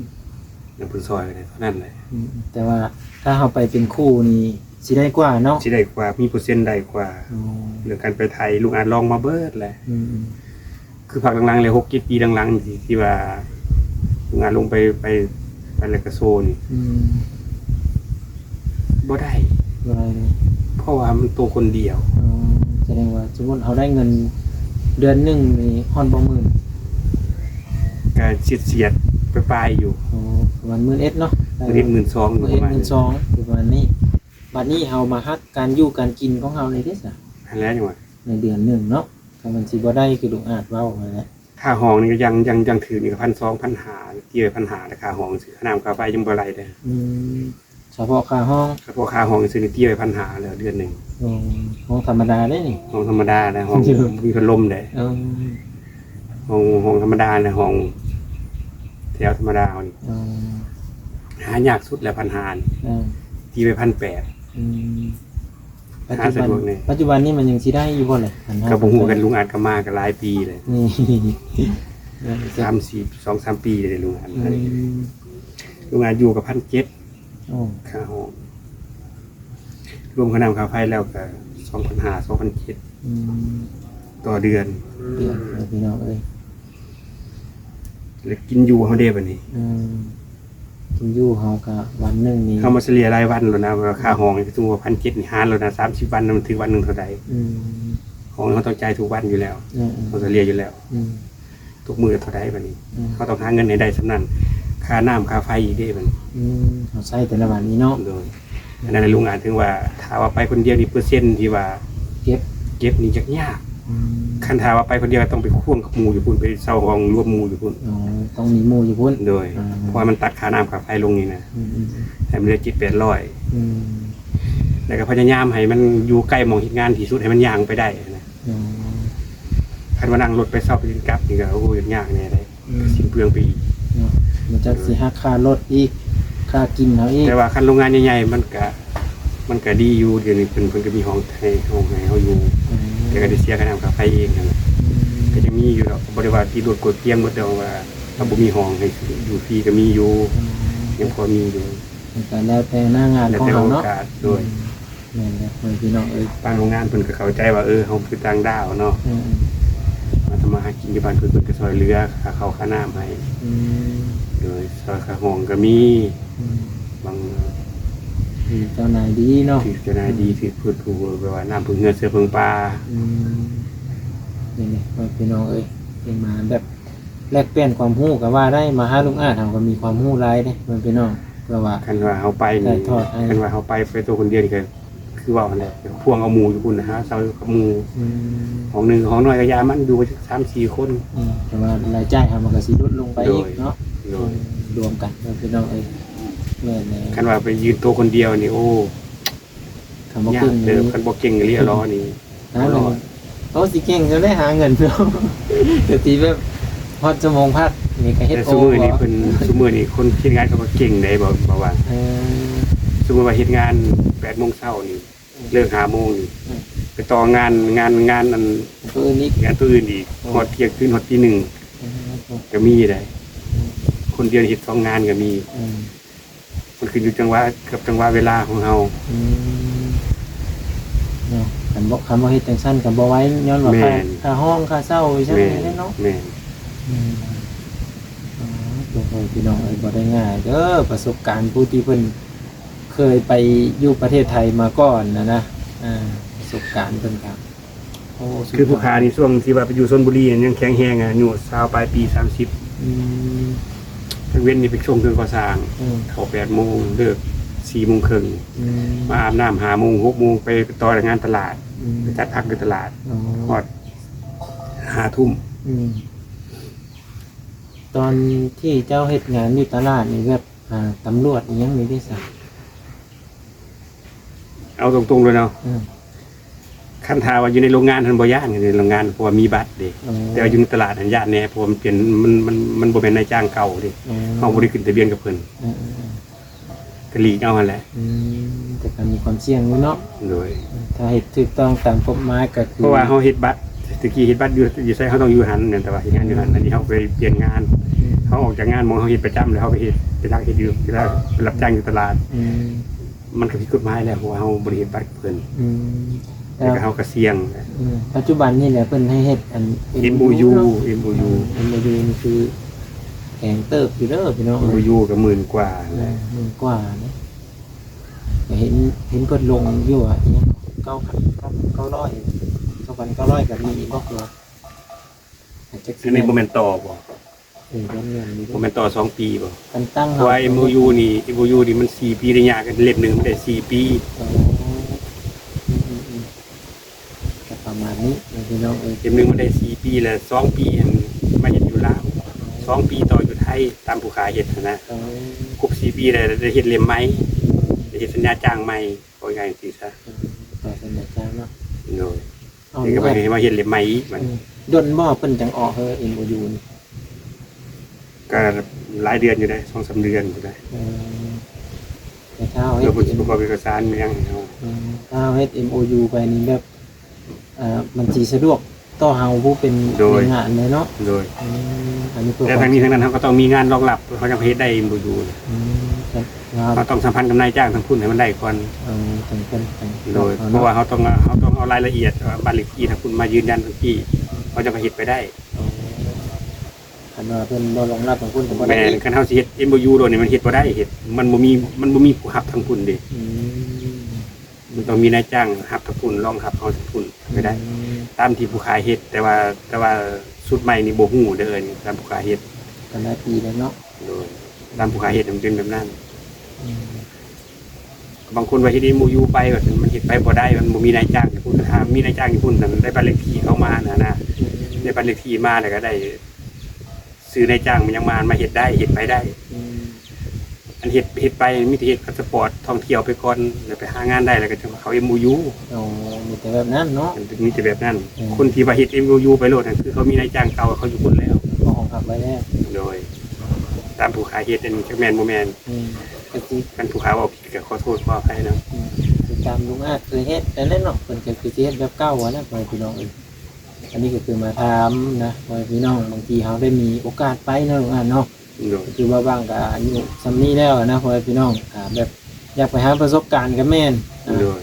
ຢ່າງເພິ່ນຊ່ອຍກະໄດ້ເທົ່ານັ້ນແຫຼະ ອືມ ແຕ່ວ່າຖ້າເຮົາໄປເປັນຄູ່ນີ້ ຊິໄດ້ກວ່າເນາະ ຊິໄດ້ກວ່າ ມີເປີເຊັນໄດ້ກວ່າ ອໍ ເລື່ອງການໄປໄທ ລຸງອາດລອງມາເບິດແຫຼະ ອືມ ຄືພັກຫຼັງໆແຫຼະ ຫົກເຈັດປີຫຼັງໆນີ້ ທີ່ວ່າງານລົງໄປ ໄປ ໄປແລກກະໂຊນີ້ ອືມ ບໍ່ໄດ້ ບໍ່ໄດ້ ເພາະວ່າມັນໂຕຄົນດຽວ ອໍ ສະແດງວ່າສົມມຸດເຮົາໄດ້ເງິນເດືອນໜຶ່ງນີ້ຮອດບໍ່ໝື່ນ? ກະສຽດໆປາຍໆຢູ່. ໂອ້ ປະມານໝື່ນເອັດເນາະ? ໝື່ນເອັດ ໝື່ນສອງ ໝື່ນເອັດ ປະມານ ໝື່ນສອງ ຢູ່ປະມານນີ້. ບາດນີ້ເຮົາມາຫັກການຢູ່ການກິນຂອງເຮົານີ້ເດ້ຊະ? ຫັ້ນແຫຼະ ຈັ່ງວ່າ ໃນເດືອນໜຶ່ງເນາະ ຖ້າມັນຊິບໍ່ໄດ້ຄືລຸງອາດເວົ້າຫັ້ນແຫຼະ. ຄ່າຫ້ອງນີ້ກໍຍັງ ຍັງ ຍັງຖືກນີ້ກໍພັນສອງ ພັນຫ້າ ຕີໄວ້ພັນຫ້າ ແລ້ວຄ່າຫ້ອງ ຄ່ານ້ຳຄ່າໄຟຍັງບໍ່ໄດ້ເດ້. ອືມ ສະເພາະຄ່າຫ້ອງ ສະເພາະຄ່າຫ້ອງຊື່ນີ້ຕີໄວ້ພັນຫ້າແລ້ວເດືອນໜຶ່ງ. ໂອ້ ຫ້ອງທຳມະດາເດ້ນີ້? ຫ້ອງທຳມະດານະ ຫ້ອງ ບໍ່ມີພັດລົມເດ້. ເອີ ຫ້ອງ ຫ້ອງທຳມະດານະ ຫ້ອງແຖວທຳມະດາເຮົານີ້. ເອີ ຫາຍາກສຸດແລ້ວ ພັນຫ້ານີ້. ເອີ ຕີໄວ້ພັນແປດ. ອືມ ປັດຈຸບັນ ຫາສະດວກແດ່. ປັດຈຸບັນນີ້ມັນຍັງຊິໄດ້ຢູ່ບໍ່ແຫຼະ? ກໍບໍ່ຮູ້ຄືກັນ ລຸງອາດກໍມາກໍຫຼາຍປີແລ້ວ. ນີ້ ສາມ ສີ່ ສອງສາມປີແລ້ວລຸງອາດ. ອືມ ລຸງອາດຢູ່ກໍພັນເຈັດ. ໂອ້ ຄ່າຫ້ອງ ລວມຄ່ານ້ຳຄ່າໄຟແລ້ວກໍສອງພັນຫ້າ ສອງພັນເຈັດ. ອືມ ຕໍ່ເດືອນ ເດືອນ ເອີ ພີ່ນ້ອງເອີຍ. ແລ້ວກິນຢູ່ເຮົາເດ້ບາດນີ້? ອືມ ກິນຢູ່ເຮົາກໍວັນໜຶ່ງນີ້ ເຮົາມາສະເລ່ຍລາຍວັນໂລດນະ ວ່າຄ່າຫ້ອງນີ້ ສົມມຸດວ່າພັນເຈັດນີ້ ຫານໂລດນະ ສາມສິບວັນນະ ມັນຖືກວັນໜຶ່ງເທົ່າໃດ? ອືມ ຫ້ອງນີ້ເຮົາຕ້ອງຈ່າຍທຸກວັນຢູ່ແລ້ວ. ເອີໆ ເຮົາສະເລ່ຍຢູ່ແລ້ວ. ອືມ ຕົກມື້ເທົ່າໃດບາດນີ້? ອືມ ເຮົາຕ້ອງຫາເງິນໃຫ້ໄດ້ສ່ຳນັ້ນ ຄ່ານ້ຳຄ່າໄຟອີກເດ້ບາດນີ້. ອືມ ເຮົາໃຊ້ແຕ່ລະວັນນີ້ເນາະ. ໂດຍ ອັນນັ້ນແຫຼະລຸງອາດ ເຖິງວ່າຖ້າວ່າໄປຄົນດຽວນີ້ ເປີເຊັນທີ່ວ່າເກັບ ເກັບນີ້ຍາກໆ. ອືມ ຄັນຖ້າວ່າໄປຄົນດຽວ ຕ້ອງໄປຄວງກັບໝູ່ຢູ່ພຸ້ນ ໄປເຊົ່າຫ້ອງລວມໝູ່ຢູ່ພຸ້ນ. ອໍ ຕ້ອງມີໝູ່ຢູ່ພຸ້ນ. ໂດຍ ອ່າ ເພາະວ່າມັນຕັດຄ່ານ້ຳຄ່າໄຟລົງນີ້ນະ. ອືມໆໆ ໃຫ້ມັນເຫຼືອເຈັດແປດຮ້ອຍ. ອືມ ແລ້ວກໍພະຍາຍາມໃຫ້ມັນຢູ່ໃກ້ໝ່ອງເຮັດງານທີ່ສຸດ ໃຫ້ມັນຍ່າງໄປໄດ້ນະ. ອໍ ຄັນວ່ານັ່ງລົດໄປເຊົ້າໄປຫຼິ້ນກັບນີ້ກໍ ໂອ້ ຍາກແດ່ເດ້. ອືມ ກໍສິ້ນເປືອງໄປອີກເນາະ ມັນຈັກຊິຫັກຄ່າລົດອີກ ຄ່າກິນເຮົາອີກ. ແຕ່ວ່າຄັນໂຮງງານໃຫຍ່ໆ ມັນກະ ມັນກະດີຢູ່ ດຽວນີ້ເພິ່ນ ເພິ່ນກໍມີຫ້ອງໃຫ້ ຫ້ອງໃຫ້ເຮົາຢູ່. ອືມ ແຕ່ກໍໄດ້ເສຍຄ່ານ້ຳຄ່າໄຟເອງຫັ້ນແຫຼະ. ອືມ ກໍຍັງມີຢູ່ດອກ ກໍບໍ່ໄດ້ວ່າຕິດລົດກວດກຽງໝົດ ແຕ່ວ່າເຮົາບໍ່ມີຫ້ອງໃຫ້ຢູ່ຟຣີກໍມີຢູ່. ອືມ ຍັງພໍມີຢູ່. ມັນກໍແລ້ວແຕ່ໜ້າງານຂອງເຮົາເນາະ ແລ້ວແຕ່ໂອກາດ. ໂດຍ ອືມ ແມ່ນແລ້ວ ພໍ່ແມ່ພີ່ນ້ອງເອີຍ. ທາງໂຮງງານເພິ່ນກໍເຂົ້າໃຈວ່າ ເອີ ເຮົາຄືຕ່າງດ້າວເນາະ. ອືມ ມາທຳມາຫາກິນຢູ່ບ້ານເພິ່ນ ເພິ່ນກໍຊ່ອຍເຫຼືອຄ່າເຂົ້າຄ່ານ້ຳໃຫ້. ອືມ ໂດຍ ຊ່ອຍຄ່າຫ້ອງກໍມີ. ອືມ ບາງ ຖືກເຈົ້ານາຍດີເນາະ. ຖືກເຈົ້ານາຍດີ ອືມ ຖືກເພິ່ນຜູ້ແບບວ່ານ້ຳເພິ່ງເຮືອເສືອເພິ່ງປ່າ. ອືມ ນີ້ໆ ພໍ່ແມ່ພີ່ນ້ອງເອີຍ ເປັນມາແບບ ແລກປ່ຽນຄວາມຮູ້ກໍວ່າໄດ້ ມາຫາລຸງອາດເຮົາກໍມີຄວາມຮູ້ຫຼາຍເດ້ ເພື່ອນພີ່ນ້ອງ. ເພື່ອວ່າ ຄັນວ່າເຮົາໄປນີ້ ຖ່າຍທອດໃຫ້ ຄັນວ່າເຮົາໄປ ໄປຕົວຄົນດຽວນີ້ກໍຄືເວົ້າຫັ້ນແຫຼະ ພວງເອົາໝູ່ຢູ່ພຸ້ນນະ ຫາເຊົ່າກັບໝູ່. ອືມ ຫ້ອງໜຶ່ງ ຫ້ອງນ້ອຍກໍຢ່າ ມັນຢູ່ຈັກສາມສີ່ຄົນ. ອືມ ແຕ່ວ່າລາຍຈ່າຍເຮົາມັນກໍຊິຫຼຸດລົງໄປອີກເນາະ. ໂດຍ ອືມ ລວມກັນເນາະ ພີ່ນ້ອງເອີຍ. ແມ່ນໆ ຄັນວ່າໄປຢືນໂຕຄົນດຽວນີ້ ໂອ້ ຄັນບໍ່ເກັ່ງ ຍາກເຕີບ ນີ້ ຄັນບໍ່ເກັ່ງອີ່ຫຼີ ອືມ ລອນີ້ ຫາເງິນ ໂຕຊິເກັ່ງຢູ່ເດ້ຫາເງິນເນາະ ກໍຊິແບບຮອດຊົ່ວໂມງພັກນີ້ກໍເຮັດ. ແຕ່ຊຸມື້ນີ້ເພິ່ນ ຊຸມື້ນີ້ຄົນເຮັດງານເຂົາກໍເກັ່ງເດ້ ບໍ່ ບໍ່ວ່າ. ເອີ ສົມມຸດວ່າເຮັດງານແປດໂມງເຊົ້ານີ້ ອືມ ເລີກຫ້າໂມງນີ້ ອືມ ໄປຕໍ່ງານ ງານ ງານອັນ ອັນອື່ນອີກ ງານຕົວອື່ນອີກ ອືມ ຮອດທ່ຽງຄືນ ຮອດຕີໜຶ່ງ ອືມ ກໍມີໄດ໋. ອືມ ຄົນດຽວເຮັດສອງງານກໍມີ. ອືມ ມັນຂຶ້ນຢູ່ຈັງຫວະ ກັບຈັງຫວະເວລາຂອງເຮົາ. ອືມ ເນາະ ຄັນບໍ່ ຄັນບໍ່ເຮັດຈັ່ງຊັ້ນກໍບໍ່ໄຫວ ຍ້ອນວ່າ ແມ່ນ ຄ່າ ຄ່າຫ້ອງ ຄ່າເຊົ່າ ອີ່ຫຍັງ ແມ່ນ ນີ້ເນາະ. ແມ່ນ ອືມ ອໍ ໂອ້ໂຫ ພີ່ນ້ອງເອີຍ ບໍ່ໄດ້ງ່າຍເດີ ປະສົບການຜູ້ທີ່ເພິ່ນເຄີຍໄປຢູ່ປະເທດໄທມາກ່ອນນະນະ. ອ່າ ປະສົບການເພິ່ນກໍ ໂອ້ ຄືຜູ້ຂ້ານີ້ ຊ່ວງທີ່ວ່າໄປຢູ່ຊົນບຸຣີ ຍັງແຂງແຮງ ອາຍຸຊາວປາຍປີ ສາມສິບ. ອືມ ກາງເວັນນີ້ໄປຊົງເຄື່ອງກໍ່ສ້າງ ອືມ ເຂົ້າແປດໂມງ ເລີກສີ່ໂມງເຄິ່ງ. ອືມ ມາອາບນ້ຳຫ້າໂມງ ຫົກໂມງ ໄປ ໄປຕໍ່ງານຕະຫຼາດ. ອືມ ໄປຈັດຜັກຢູ່ຕະຫຼາດ. ອໍ ຮອດຫ້າທຸ່ມ. ອືມ ຕອນທີ່ເຈົ້າເຮັດງານຢູ່ຕະຫຼາດນີ້ ແບບ ອ່າ ຕຳຫຼວດອີ່ຫຍັງນີ້ເດ້ຊະ? ເອົາຕົງໆເລີຍເນາະ. ອືມ ຄັນຖ້າວ່າຢູ່ໃນໂລງງານຫັ້ນບໍ່ຢ້ານ ຢູ່ໃນໂລງງານ ເພາະວ່າມີບັດເດ້. ອໍ ແຕ່ວ່າຢູ່ໃນຕະຫຼາດຫັ້ນຢ້ານແດ່ ເພາະວ່າມັນປ່ຽນ ມັນ ມັນ ມັນບໍ່ແມ່ນນາຍຈ້າງເກົ່າເດ້. ອໍ ເຮົາບໍ່ໄດ້ຂຶ້ນທະບຽນກັບເພິ່ນ. ເອີໆໆ ກໍຫຼີກເອົາຫັ້ນແຫຼະ. ອືມ ແຕ່ກໍມີຄວາມສ່ຽງຢູ່ເນາະ. ໂດຍ ຖ້າເຮັດຖືກຕ້ອງຕາມກົດໝາຍກໍຄື ເພາະວ່າເຮົາເຮັດບັດ ແຕ່ກີ້ເຮັດບັດຢູ່ ຢູ່ໃສເຮົາຕ້ອງຢູ່ຫັ້ນ ແມ່ນ ແຕ່ວ່າເຮັດງານຢູ່ຫັ້ນ. ອືມ ອັນນີ້ເຮົາໄປປ່ຽນງານ. ອືມ ເຮົາອອກຈາກງານໝ່ອງເຮົາເຮັດປະຈຳ ແລ້ວເຮົາໄປເຮັດ ໄປລັກເຮັດຢູ່ ໄປ ໄປຮັບຈ້າງຢູ່ຕະຫຼາດ. ອືມ ມັນກໍຜິດກົດໝາຍແລ້ວ ເພາະວ່າເຮົາບໍ່ໄດ້ເຮັດບັດກັບເພິ່ນ. ອືມ ແລ້ວກໍເຮົາກໍສ່ຽງ. ອືມ ປັດຈຸບັນນີ້ແຫຼະ ເພິ່ນໃຫ້ເຮັດອັນ ເອັມໂອຢູ ເນາະ. ເອັມໂອຢູ ເອັມໂອຢູ ນີ້ຄືແພງເຕີບຢູ່ເດີພີ່ນ້ອງ. ເອັມໂອຢູກໍໝື່ນກວ່າ. ເອີ ໝື່ນກວ່າເນາະ. ເຫັນ ເຫັນເພິ່ນລົງຢູ່ວ່າອີ່ຫຍັງ ເກົ້າພັນ ເກົ້າ ເກົ້າຮ້ອຍ. ພັນເກົ້າຮ້ອຍກໍມີອີກບໍ່? ຄືວ່າ ອັນນີ້ບໍ່ແມ່ນຕໍ່ບໍ່? ເອີ ແມ່ນຢູ່ ບໍ່ແມ່ນຕໍ່ສອງປີບໍ່? ຄັນຕັ້ງ ເພາະວ່າ ເຮົາ ເອັມໂອຢູ ນີ້ ເອັມໂອຢູ ນີ້ມັນສີ່ປີໄລຍະ ກັນເຫຼັ້ມໜຶ່ງມັນໄດ້ສີ່ປີ. ອໍ ອືມໆໆ ກໍປະມານນີ້ເນາະ ພີ່ນ້ອງເອີຍ. ເຫຼັ້ມໜຶ່ງມັນໄດ້ສີ່ປີ ແລະ ສອງປີຫັ້ນມາເຮັດຢູ່ລາວ ສອງປີຕໍ່ຢູ່ໄທ ຕາມຜູ້ຂ້າເຮັດຫັ້ນນະ. ອໍ ຄົບສີ່ປີແລ້ວໄດ້ເຮັດເຫຼັ້ມໃໝ່ ໄດ້ເຮັດສັນຍາຈ້າງໃໝ່ ເວົ້າງ່າຍຈັ່ງຊີ້ຊະ. ເອີ ຕໍ່ສັນຍາຈ້າງເນາະ. ໂດຍ. ເອົາ ນີ້ກໍມາເຮັດ ມາເຮັດເຫຼັ້ມໃໝ່ອີກບັດນີ້. ອືມ ດົນບໍ່ເພິ່ນຈັ່ງອອກເຮີ ເອັມໂອຢູ ນີ້? ກໍຫຼາຍເດືອນຢູ່ເດ້ ສອງສາມເດືອນພຸ້ນແຫຼະ. ເອີ ແຕ່ຖ້າເຮົາເຮັດ ເພື່ອປະກອບເອກະສານແມ່ນຫຍັງໃຫ້ເຮົາ. ອືມ ຖ້າເຮົາເຮັດ ເອັມໂອຢູ ໄປນີ້ແບບ ເອີ ມັນຊິສະດວກຕໍ່ເຮົາຜູ້ເປັນ ໂດຍ ແຮງງານເລີຍເນາະ. ໂດຍ. ອືມ ອັນນີ້ເພື່ອ ແຕ່ທັງນີ້ທັງນັ້ນເຮົາກໍຕ້ອງມີງານລອງຮັບ ເຮົາຈັ່ງເຮັດໄດ້ ເອັມໂອຢູ ນີ້. ອືມ ເຮົາຕ້ອງສຳພັນກັບນາຍຈ້າງທາງພຸ້ນໃຫ້ມັນໄດ້ກ່ອນ. ເອີ ຈັ່ງເປັນ ໂດຍ ເຮົາເນາະ ເພາະວ່າເຮົາຕ້ອງ ເຮົາຕ້ອງເອົາລາຍລະອຽດ ບ້ານເລກທີ່ທາງພຸ້ນມາຢືນຢັນທາງທີ່ ເຮົາຈັ່ງເຮັດໄປໄດ້. ອໍ ຄັນວ່າເພິ່ນບໍ່ລອງຮັບທາງພຸ້ນກໍບໍ່ໄດ້. ແມ່ນ ຄັນເຮົາຊິເຮັດ ເອັມໂອຢູ ໂລດນີ້ມັນເຮັດບໍ່ໄດ້ ເຮັດ ມັນບໍ່ມີ ມັນບໍ່ມີຜູ້ຮັບທາງພຸ້ນເດ້. ອືມ ມັນຕ້ອງມີນາຍຈ້າງຮັບທາງພຸ້ນ ລອງຮັບເຮົາທາງພຸ້ນໄປໄດ້. ອືມ ຕາມທີ່ຜູ້ຂາຍເຮັດ ແຕ່ວ່າ ແຕ່ວ່າຊຸດໃໝ່ນີ້ບໍ່ຮູ້ເດີ ອັນນີ້ຕາມຜູ້ຂາຍເຮັດ. ກໍຫຼາຍປີແລ້ວເນາະ. ໂດຍ ຕາມຜູ້ຂາຍເຮັດມັນເປັນແບບນັ້ນ. ອືມ ບາງຄົນວ່າເຮັດ ເອັມໂອຢູ ໄປ ວ່າຊັ້ນ ມັນເຮັດໄປບໍ່ໄດ້ ມັນບໍ່ມີນາຍຈ້າງຢູ່ພຸ້ນ. ຖ້າມີນາຍຈ້າງຢູ່ພຸ້ນ ນັ້ນໄດ້ບ້ານເລກທີ່ເຂົາມາຫັ້ນນະ ອືມ ໄດ້ບ້ານເລກທີ່ມາ ແລ້ວກໍໄດ້ຊື່ນາຍຈ້າງ ມັນຍັງມາ ມາເຮັດໄດ້ ເຮັດໄປໄດ້. ອືມ ອັນເຮັດ ເຮັດໄປມີແຕ່ເຮັດພາສປອດທ່ອງທ່ຽວໄປກ່ອນ ແລ້ວໄປຫາງານໄດ້ ແລ້ວກໍຈັ່ງເຂົ້າ ເອັມໂອຢູ. ອໍ ມີແຕ່ແບບນັ້ນເນາະ. ມັນມີແຕ່ແບບນັ້ນ. ອືມ ຄົນທີ່ວ່າເຮັດ ເອັມໂອຢູ ໄປໂລດນັ້ນ ຄືເຂົາມີນາຍຈ້າງເກົ່າເຂົາຢູ່ພຸ້ນແລ້ວ ເຂົາຮອງຮັບໄວ້ແລ້ວ. ໂດຍ ຕາມຜູ້ຂາຍເຮັດນັ້ນ ຈັກແມ່ນບໍ່ແມ່ນ. ອືມ ກໍຊິ ຄັນຜູ້ຂາຍເວົ້າຜິດກໍຂໍໂທດຂໍອະໄພນຳ. ອືມ ຄືຕາມລຸງອາດເຄີຍເຮັດນັ້ນແຫຼະເນາະ ເພິ່ນກໍຄືຊິເຮັດແບບເກົ່າຫັ້ນນະ ພໍ່ແມ່ພີ່ນ້ອງເອີຍ. ອັນນີ້ກໍຄືມາຖາມນະ ພໍ່ແມ່ພີ່ນ້ອງ ບາງທີເຮົາໄດ້ມີໂອກາດໄປເນາະ ລຸງອາດເນາະ. ໂດຍ ຄືວ່າບາງກໍອາຍຸສ່ຳນີ້ແລ້ວນະ ພໍ່ແມ່ພີ່ນ້ອງ ຖ້າແບບຢາກໄປຫາປະສົບການກໍແມ່ນ. ໂດຍ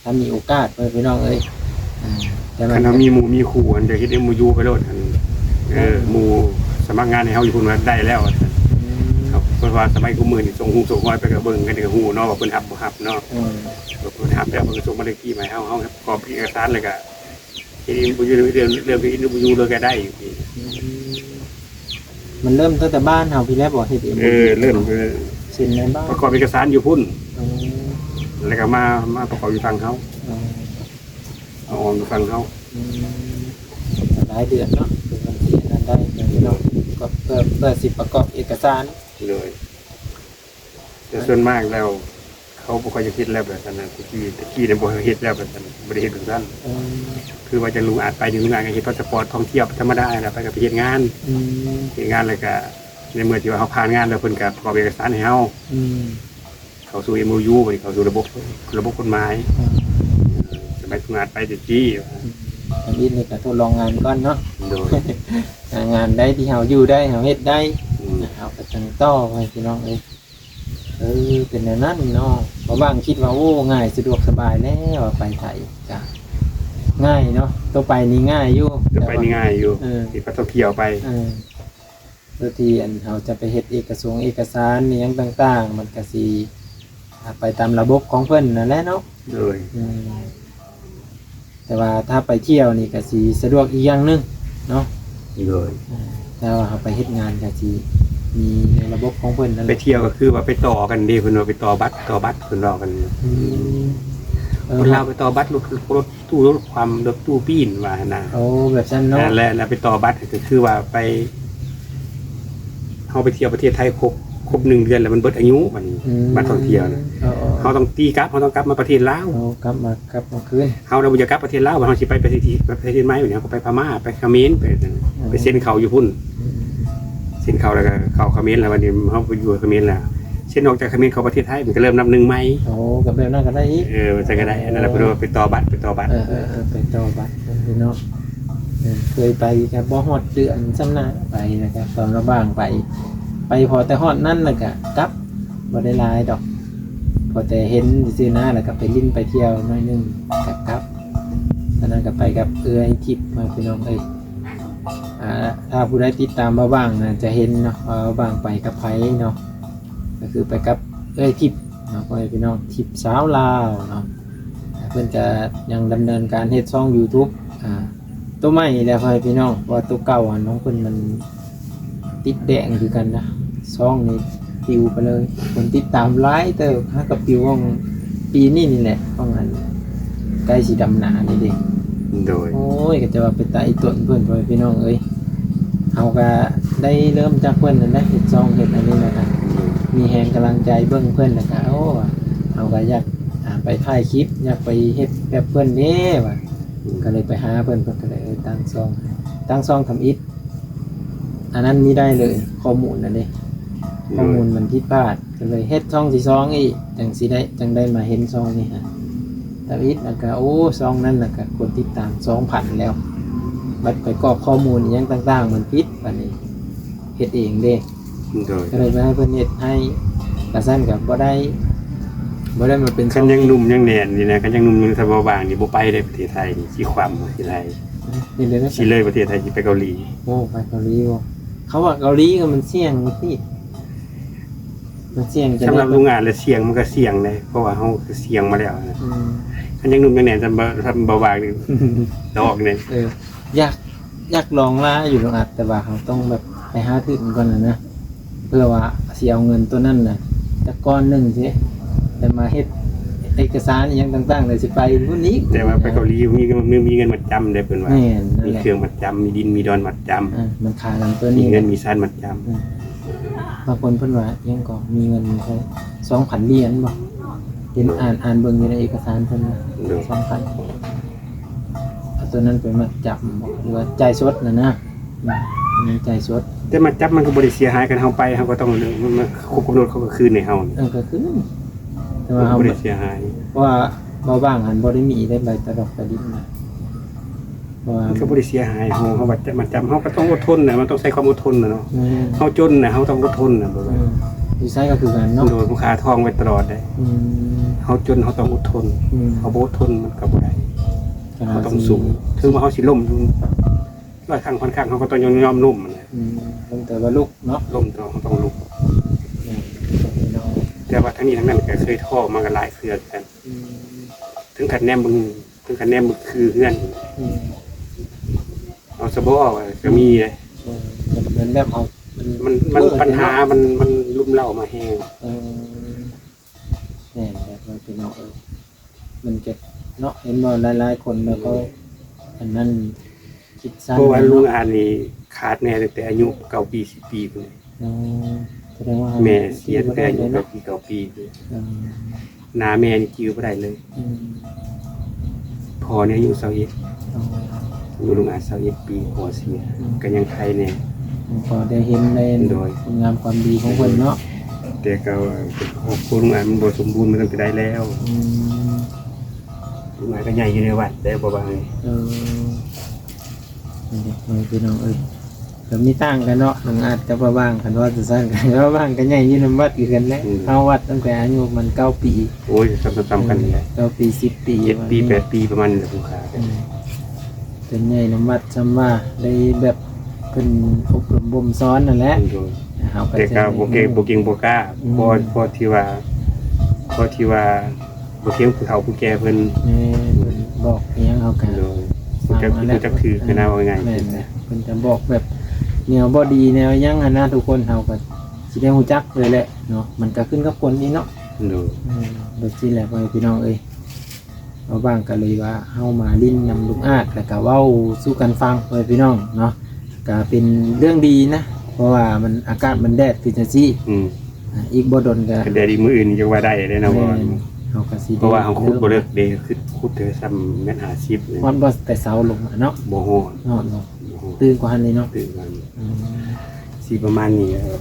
ຖ້າມີໂອກາດ ພໍ່ແມ່ພີ່ນ້ອງເອີຍ. ອາ ແຕ່ວ່າ ຄັນເຮົາມີໝູ່ມີຄູ່ ອັນຈະເຮັດ ເອັມໂອຢູ ໄປໂລດ ອັນ ເອີ ອືມ ໝູ່ສະໝັກງານໃຫ້ເຮົາຢູ່ພຸ້ນວ່າໄດ້ແລ້ວ ອືມ ເພາະວ່າສະໄໝຄຸມື້ນີ້ສົ່ງຮູບສົ່ງຮອຍໄປກໍເບິ່ງກັນກໍຮູ້ເນາະ ວ່າເພິ່ນຮັບບໍ່ຮັບເນາະ. ອືມ ເພິ່ນຮັບແລ້ວເພິ່ນກໍສົ່ງມາເລກທີ່ມາໃຫ້ເຮົາ ເຮົາປະກອບເອກະສານ ແລ້ວກໍເຮັດ ເອັມໂອຢູ ເລີ່ມ ເລີ່ມເຮັດ ເອັມໂອຢູ ເລີຍກໍໄດ້ຢູ່. ອືມ ມັນເລີ່ມຕັ້ງແຕ່ບ້ານເຮົາພີ້ແລ້ວບໍ່ ເຮັດ ເອັມໂອຢູ? ເອີ ເລີ່ມ ເອີ ເຊັນໃນບ້ານ ປະກອບເອກະສານຢູ່ພຸ້ນ. ອືມ ແລ້ວກໍມາ ມາປະກອບຢູ່ຝັ່ງເຮົາ. ອໍ ເອົາອອກຢູ່ຝັ່ງເຮົາ. ອືມ ຫຼາຍເດືອນເນາະ ເພິ່ນຊິອັນນັ້ນໄດ້ເນາະ ກໍເພື່ອ ເພື່ອຊິປະກອບເອກະສານ. ໂດຍ ແຕ່ສ່ວນມາກແລ້ວ ເຂົາບໍ່ຄ່ອຍຢາກເຮັດແລ້ວແບບນັ້ນນະ ແຕ່ກີ້ ແຕ່ກີ້ນີ້ບໍ່ໃຫ້ເຮັດແລ້ວແບບນັ້ນ ບໍ່ໄດ້ເຮັດແບບນັ້ນ. ອືມ ຄືວ່າຈັ່ງລຸງອາດໄປນີ້ ລຸງອາດກໍເຮັດພາສປອດທ່ອງທ່ຽວທຳມະດາຫັ້ນແຫຼະ ໄປກໍໄປເຮັດງານ. ອືມ ເຮັດງານແລ້ວກໍໃນເມື່ອທີ່ວ່າເຮົາຜ່ານງານແລ້ວ ເພິ່ນກໍປະກອບເອກະສານໃຫ້ເຮົາ. ອືມ ເຂົ້າສູ່ ເອັມໂອຢູ ບັດນີ້ເຂົ້າສູ່ລະບົບ ລະບົບກົດໝາຍ. ອືມ ສະໄໝລຸງອາດໄປແຕ່ກີ້. ອືມ ອັນນີ້ກໍທົດລອງງານກ່ອນເນາະ. ໂດຍ ຫາງານໃດທີ່ເຮົາຢູ່ໄດ້ ເຮົາເຮັດໄດ້. ອືມ ເຮົາກໍຈັ່ງຕໍ່ໄປ ພີ່ນ້ອງເອີຍ. ເອີ ເປັນແນວນັ້ນເນາະ ເພາະວ່າຄິດວ່າ ໂອ້ ງ່າຍສະດວກສະບາຍແລ້ວ ໄປໄທກະງ່າຍເນາະ ໂຕໄປນີ້ງ່າຍຢູ່ ໂຕໄປນີ້ງ່າຍຢູ່ ເອີ ທີ່ໄປທ່ອງທ່ຽວໄປ ເອີ ໂດຍທີ່ອັນເຮົາຈະໄປເຮັດເອກະສົງເອກະສານອີ່ຫຍັງຕ່າງໆ ມັນກະຊິ ອ່າ ໄປຕາມລະບົບຂອງເພິ່ນນັ້ນແຫຼະເນາະ. ໂດຍ ອືມ ແຕ່ວ່າຖ້າໄປທ່ຽວນີ້ກະຊິສະດວກອີກຢ່າງໜຶ່ງເນາະ. ໂດຍ ອ່າ ແຕ່ວ່າເຮົາໄປເຮັດງານກະຊິມີໃນລະບົບຂອງເພິ່ນນັ້ນແຫຼະ. ໄປທ່ຽວກໍຄືວ່າໄປຕໍ່ກັນເດ້ ເພິ່ນວ່າໄປຕໍ່ບັດ ຕໍ່ບັດ ເພິ່ນເວົ້າກັນ. ອືມ ເອີ ຄົນລາວໄປຕໍ່ບັດ ລົດ ລົດຕູ້ ລົດຄວ່ຳ ລົດຕູ້ປີ້ນວ່າຫັ້ນນະ. ໂອ້ ແບບຊັ້ນເນາະ. ແລ້ວ ແລ້ວໄປຕໍ່ບັດກໍຄືວ່າໄປ ເຮົາໄປທ່ຽວປະເທດໄທຄົບ ຄົບໜຶ່ງເດືອນແລ້ວມັນເບິດອາຍຸບັດນີ້. ອືມ ບັດທ່ອງທ່ຽວນະ ເອີໆ ເຮົາຕ້ອງຕີກັບ ເຮົາຕ້ອງກັບມາປະເທດລາວ. ເຮົາກັບມາ ກັບມາຄືນ ເຮົາບໍ່ຢາກກັບປະເທດລາວ ເຮົາຊິໄປປະເທດ ປະເທດໃໝ່ນີ້ ເຮົາກໍໄປພະມ້າ ໄປຂະເໝນ ໄປ ອືມ ໄປເຊັນເຂົ້າຢູ່ພຸ້ນ. ອືມ ເຊັນເຂົ້າແລ້ວກໍເຂົ້າຂະເໝນແລ້ວ ບັດນີ້ເຮົາໄປຢູ່ຂະເໝນແລ້ວ ເຊັນອອກຈາກຂະເໝນເຂົ້າປະເທດໄທ ມັນກໍເລີ່ມນັບໜຶ່ງໃໝ່. ໂອ້ ກໍແບບນັ້ນກໍໄດ້ອີກ. ເອີ ມັນກໍໄດ້ ອັນນັ້ນແຫຼະ ເພິ່ນວ່າໄປຕໍ່ບັດ ໄປຕໍ່ບັດ. ເອີ ເອີ ເອີ ໄປຕໍ່ບັດ ພີ່ນ້ອງ. ເອີ ເຄີຍໄປກໍບໍ່ຮອດເດືອນຊ້ຳນະ ໄປນະ ຕອນລະຫວ່າງໄປ ໄປພໍແຕ່ຮອດນັ້ນແລ້ວກໍກັບ ບໍ່ໄດ້ຫຼາຍດອກ ພໍແຕ່ເຫັນຊື່ໆນະ ແລ້ວກໍໄປຫຼິ້ນໄປທ່ຽວໜ້ອຍໜຶ່ງກໍກັບ. ຕອນນັ້ນກໍໄປກັບເອື້ອຍທິບ ພີ່ນ້ອງເອີຍ. ອ່າ ຖ້າຜູ້ໃດຕິດຕາມບ່າວຫວ່າງນະ ຈະເຫັນເນາະວ່າບ່າວຫວ່າງໄປກັບໃຜເນາະ ກໍຄືໄປກັບເອື້ອຍທິບເນາະ ພໍ່ແມ່ພີ່ນ້ອງ ທິບສາວລາວເນາະ. ເພິ່ນກະຍັງດຳເນີນການເຮັດຊ່ອງຢູທູບ ອ່າ ໂຕໃໝ່ແຫຼະພໍ່ແມ່ພີ່ນ້ອງ ເພາະວ່າໂຕເກົ່າຫັ້ນຂອງເພິ່ນມັນຕິດແດງຄືກັນນະ ຊ່ອງນີ້ປິວໄປເລີຍ ຄົນຕິດຕາມຫຼາຍເຕີບ ຫາກໍປິວຂອງປີນີ້ນີ້ແຫຼະ ຂອງອັນໃກ້ຊິດຳນານີ້ເດ້. ໂດຍ ໂອ້ຍ ກໍຈະວ່າໄປຕາອີຕົນເພິ່ນ ພໍ່ແມ່ພີ່ນ້ອງເອີຍ ເຮົາກໍໄດ້ເລີ່ມຈາກເພິ່ນນັ້ນແຫຼະ ເຮັດຊ່ອງເຮັດອັນນີ້ແລ້ວກໍມີແຮງກຳລັງໃຈເບິ່ງເພິ່ນ ແລ້ວກໍ ໂອ້ ເຮົາກໍຢາກ ອ່າ ໄປຖ່າຍຄລິບ ຢາກໄປເຮັດແບບເພິ່ນເດ້ວ່າ ກໍເລີຍໄປຫາເພິ່ນ ເພິ່ນກໍເລີຍ ເອີ ຕັ້ງຊ່ອງ ຕັ້ງຊ່ອງທຳອິດ ອັນນັ້ນມີໄດ້ເລີຍ ຂໍ້ມູນນັ້ນເດ້ ໂດຍ ຂໍ້ມູນມັນຜິດພາດ ກໍເລີຍເຮັດຊ່ອງທີສອງອີກ ຈັ່ງຊິໄດ້ ຈັ່ງໄດ້ມາເຫັນຊ່ອງນີ້ຫັ້ນ ທຳອິດ ແລ້ວກໍ ໂອ້ ຊ່ອງນັ້ນ ແລ້ວກໍຄົນຕິດຕາມສອງພັນແລ້ວ ບັດໄປກອກຂໍ້ມູນອີ່ຫຍັງຕ່າງໆ ມັນຜິດ ບັດນີ້ເຮັດເອງເດ້. ໂດຍ ກໍເລີຍໄປໃຫ້ເພິ່ນເຮັດໃຫ້ ກະຊັ້ນກໍບໍ່ໄດ້ ບໍ່ໄດ້ມາເປັນ ຄັນຍັງໜຸ່ມຍັງແໜ້ນນີ້ນະ ຄັນຍັງໜຸ່ມຍັງສະບາຍວ່າງນີ້ ບໍ່ໄປເດ້ປະເທດໄທນີ້ ຊິຄວ້ຳປະເທດໄທ ເຮັດໄດ້ ຊິເລີຍປະເທດໄທ ຊິໄປເກົາຫຼີ. ໂອ້ ໄປເກົາຫຼີບໍ່? ເຂົາວ່າເກົາຫຼີກໍມັນສ່ຽງຕິ ມັນສ່ຽງ. ສຳລັບລຸງອາດແລ້ວສ່ຽງ ມັນກໍສ່ຽງເດ້ ເພາະວ່າເຮົາກໍສ່ຽງມາແລ້ວນະ. ອືມ ຄັນຍັງໜຸ່ມຍັງແໜ້ນ ສ່ຳ ສ່ຳເບົາບາງນີ້ ດອກນີ້ ເອີ ຢາກ ຢາກລອງລາຢູ່ດອກອາດ ແຕ່ວ່າເຮົາຕ້ອງແບບໄປຫາທຶນກ່ອນນະ ເພື່ອວ່າຊິເອົາເງິນໂຕນັ້ນນະ ຈັກກ້ອນໜຶ່ງຊິ ແລ້ວມາເຮັດເອກະສານອີ່ຫຍັງຕ່າງໆ ແລ້ວຊິໄປພຸ້ນອີກ. ແຕ່ວ່າໄປເກົາຫຼີມີເງິນ ມີເງິນມັດຈຳເດ້ ເພິ່ນວ່າ. ແມ່ນ ມີເຄື່ອງມັດຈຳ ມີດິນມີດອນມັດຈຳ ເອີ ມັນຄ່ານຳໂຕນີ້ ມີເງິນມີຊານມັດຈຳ. ເອີ ບາງຄົນເພິ່ນວ່າຫຍັງກໍມີເງິນແຄ່ສອງພັນຫຼຽນບໍ ເຫັນ ໂດຍ ອ່ານ ອ່ານເບິ່ງຢູ່ໃນເອກະສານເພິ່ນນະ. ໂດຍ ສອງພັນ ເອົາໂຕນັ້ນໄປມັດຈຳບໍ ຫຼືວ່າຈ່າຍສົດນະນະ? ອືມ ຈ່າຍສົດ ແຕ່ມັດຈຳມັນກໍບໍ່ໄດ້ເສຍຫາຍ ຄັນເຮົາໄປເຮົາກໍຕ້ອງ ມັນ ມັນຄົບກຳນົດເຂົາກໍຄືນໃຫ້ເຮົາ. ເອີ ກໍຄືນ ແຕ່ວ່າເຮົາບໍ່ໄດ້ເສຍຫາຍ ເພາະວ່າເບົາບາງຫັ້ນບໍ່ໄດ້ມີໄດ້ໃບຕະດອກຕະດິນນະ ເພາະວ່າມັນກໍບໍ່ໄດ້ເສຍຫາຍ ເຮົາ ເຮົາວ່າມັດຈຳ ເຮົາກໍຕ້ອງອົດທົນນະ ມັນຕ້ອງໃຊ້ຄວາມອົດທົນນະເນາະ. ແມ່ນ ເຮົາຈົນນະ ເຮົາຕ້ອງອົດທົນນະ ແບບວ່າ ເອີ ຢູ່ໃສກໍຄືກັນເນາະ ໂດຍ ຜູ້ຄ້າທອງໄວ້ຕະຫຼອດເດ້. ອືມ ເຮົາຈົນ ເຮົາຕ້ອງອົດທົນ ອືມ ເຮົາບໍ່ອົດທົນມັນກໍບໍ່ໄດ້ ເຮົາຕ້ອງສູ້ ເຖິງວ່າເຮົາຊິລົ້ມ ຮ້ອຍຄັ້ງພັນຄັ້ງ ເຮົາກໍຕ້ອງຍອມ ຍອມລົ້ມຫັ້ນແຫຼະ. ອືມ ລົງແຕ່ວ່າລຸກເນາະ ລົ້ມແຕ່ວ່າເຮົາຕ້ອງລຸກ. ແມ່ນ ແຕ່ວ່າທັງນີ້ທັງນັ້ນກໍເຄີຍທໍ້ມາກໍຫຼາຍເທື່ອຄືກັນ. ອືມ ເຖິງຂັ້ນແນມເບິ່ງ ເຖິງຂັ້ນແນມເບິ່ງຄືເຮືອນ ອືມ ເອົາຊະບໍ່ວ່າກໍມີເດ້. ເອີ ມັນ ມັນແບບເຮົາ ມັນ ມັນ ມັນ ເອີ ບັນຫາ ເນາະ ມັນ ມັນລຸມເລົ້າມາແຮງ. ເອີ ແມ່ນແຫຼະ ພໍ່ແມ່ພີ່ນ້ອງເອີຍ ມັນຈະເນາະ ເຫັນບໍ່ ຫຼາຍໆຄົນແລ້ວເຂົາ ອືມ ອັນນັ້ນ ຄິດສັ້ນ ເພາະວ່າ ເນາະ ລຸງອາດນີ້ຂາດແມ່ຕັ້ງແຕ່ອາຍຸເກົ້າປີ ສິບປີພຸ້ນ. ອໍ ສະແດງວ່າແມ່ເສຍຕັ້ງແຕ່ອາຍຸເກົ້າປີ ເກົ້າປີພຸ້ນ. ອໍ ໜ້າແມ່ນີ້ຈື່ບໍ່ໄດ້ເລີຍ. ອືມ ພໍ່ນີ້ອາຍຸຊາວເອັດ. ອໍ ອາຍຸລຸງອາດຊາວເອັດປີ ພໍ່ເສຍ. ອືມ ກໍຍັງໄຄແດ່ ອືມ ພໍໄດ້ເຫັນໃນ ໂດຍ ຄຸນງາມຄວາມດີຂອງເພິ່ນເນາະ. ແຕ່ກໍຄອບຄົວລຸງອາດມັນບໍ່ສົມບູນ ມັນຕ້ອງໄປໄດ້ແລ້ວ. ອືມ ລຸງອາດກໍໃຫຍ່ຢູ່ໃນວັດແລ້ວ ບໍ່ວ່າ. ເອີ ນີ້ເດ້ ພໍ່ແມ່ພີ່ນ້ອງເອີຍ ກໍມີຕ່າງກັນເນາະ ລຸງອາດກັບປ້າຫວ່າງ. ຄັນວ່າຈັ່ງຊັ້ນ ປ້າຫວ່າງກໍໃຫຍ່ຢູ່ນຳວັດຄືກັນແຫຼະ. ອືມ ເຮົາວັດຕັ້ງແຕ່ອາຍຸມັນເກົ້າປີ. ໂອ້ຍ ສ່ຳໆກັນນີ້ແຫຼະ ເກົ້າປີ ສິບປີ ເຈັດປີ ປະມານນີ້ ແປດປີປະມານນີ້ແຫຼະ ຜູ້ຂ້າ. ອືມ ເປັນໃຫຍ່ນຳວັດ ສ່ຳວ່າໄດ້ແບບເພິ່ນອົບຮົມບົ່ມສອນນັ້ນແຫຼະ. ໂດຍ ເຮົາກໍ ແຕ່ກໍບໍ່ເກັ່ງ ບໍ່ເກັ່ງບໍ່ກ້າ. ອືມ ພໍ ພໍທີ່ວ່າ ພໍທີ່ວ່າ ບໍ່ເຖິງຜູ້ເຖົ້າຜູ້ແກ່ເພິ່ນ. ແມ່ນ ເພິ່ນບອກອີ່ຫຍັງເຮົາກໍ ໂດຍ ຮູ້ຈັກ ຮູ້ຈັກຖືກຫັ້ນນະ ເວົ້າງ່າຍໆ. ແມ່ນແຫຼະ ເພິ່ນຈະບອກແບບແນວບໍ່ດີແນວຫຍັງຫັ້ນນະ ທຸກຄົນ ເຮົາກໍຊິໄດ້ຮູ້ຈັກເລີຍແຫຼະເນາະ. ມັນກໍຂຶ້ນກັບຄົນນີ້ເນາະ. ໂດຍ ອືມ ແບບຊີ້ແຫຼະ ພໍ່ແມ່ພີ່ນ້ອງເອີຍ. ເວົ້າບາງກໍເລີຍວ່າເຮົາມາຫຼິ້ນນຳລຸງອາດ ແລ້ວກໍເວົ້າສູ່ກັນຟັງ ພໍ່ແມ່ພີ່ນ້ອງເນາະ. ກະເປັນເລື່ອງດີນະ ເພາະວ່າມັນ ອາກາດມັນແດດຄືຈັ່ງຊີ້. ອືມ ອ່າ ອີກບໍ່ດົນກະ ກະແດດອີກມື້ອື່ນຍັງວ່າໄດ້ເດ້ເນາະ. ແມ່ນ ເຮົາກະຊິ ເພາະວ່າເຮົາຂຸດບໍ່ເລິກເດ້ ຂຸດ ຂຸດແຕ່ຊ່ຳແມັດຫ້າສິບນີ້. ຮອດບໍ່ແຕ່ເຊົ້າລົງເນາະ? ບໍ່ຮອດ ຮອດບໍ່? ບໍ່ຮອດ ຕື່ນກວ່າຫັ້ນເລີຍເນາະ? ຕື່ນກວ່າ ອືມ ຊິປະມານນີ້. ເອີ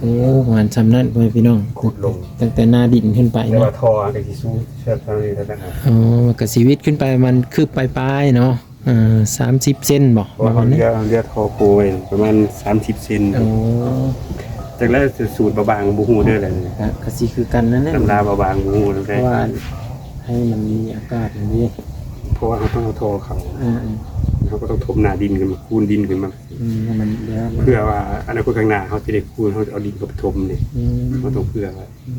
ໂອ້ ປະມານຊ່ຳນັ້ນ ພໍ່ແມ່ພີ່ນ້ອງ ຂຸດລົງ ຕັ້ງແຕ່ໜ້າດິນຂຶ້ນໄປເນາະ. ແຕ່ວ່າທໍ່ກໍຊິສູງເທື່ອເທົ່ານີ້ແລ້ວນະ. ອໍ ກໍຊິວິດຂຶ້ນໄປປະມານຄືບປາຍໆເນາະ. ເອີ ສາມສິບເຊັນບໍ? ເພາະວ່າເຮົາເລືອກ ເຮົາເລືອກທໍ່ໂຄໄວ້ປະມານສາມສິບເຊັນ. ໂອ້ ຈັກແລ້ວສູດບາບາງບໍ່ຮູ້ເດີແຫຼະ. ກະ ກະຊິຄືກັນນັ້ນແຫຼະ ຕຳລາບາບາງບໍ່ຮູ້ນຳໃດ. ເພາະວ່າໃຫ້ມັນມີອາກາດຫັ້ນເດ້ ເພາະວ່າເຮົາຕ້ອງເອົາທໍ່ເຂົ້າ. ເອີໆ ເຮົາກໍຕ້ອງຖົມໜ້າດິນຂຶ້ນມາ ຄູນດິນຂຶ້ນມາ. ອືມ ໃຫ້ມັນ ເພື່ອວ່າອະນາຄົດຂ້າງໜ້າເຮົາຊິໄດ້ຄູນ ເຮົາຈະເອົາດິນເຂົ້າໄປຖົມເດ້. ອືມ ເຮົາຕ້ອງເພື່ອໄວ້. ອືມ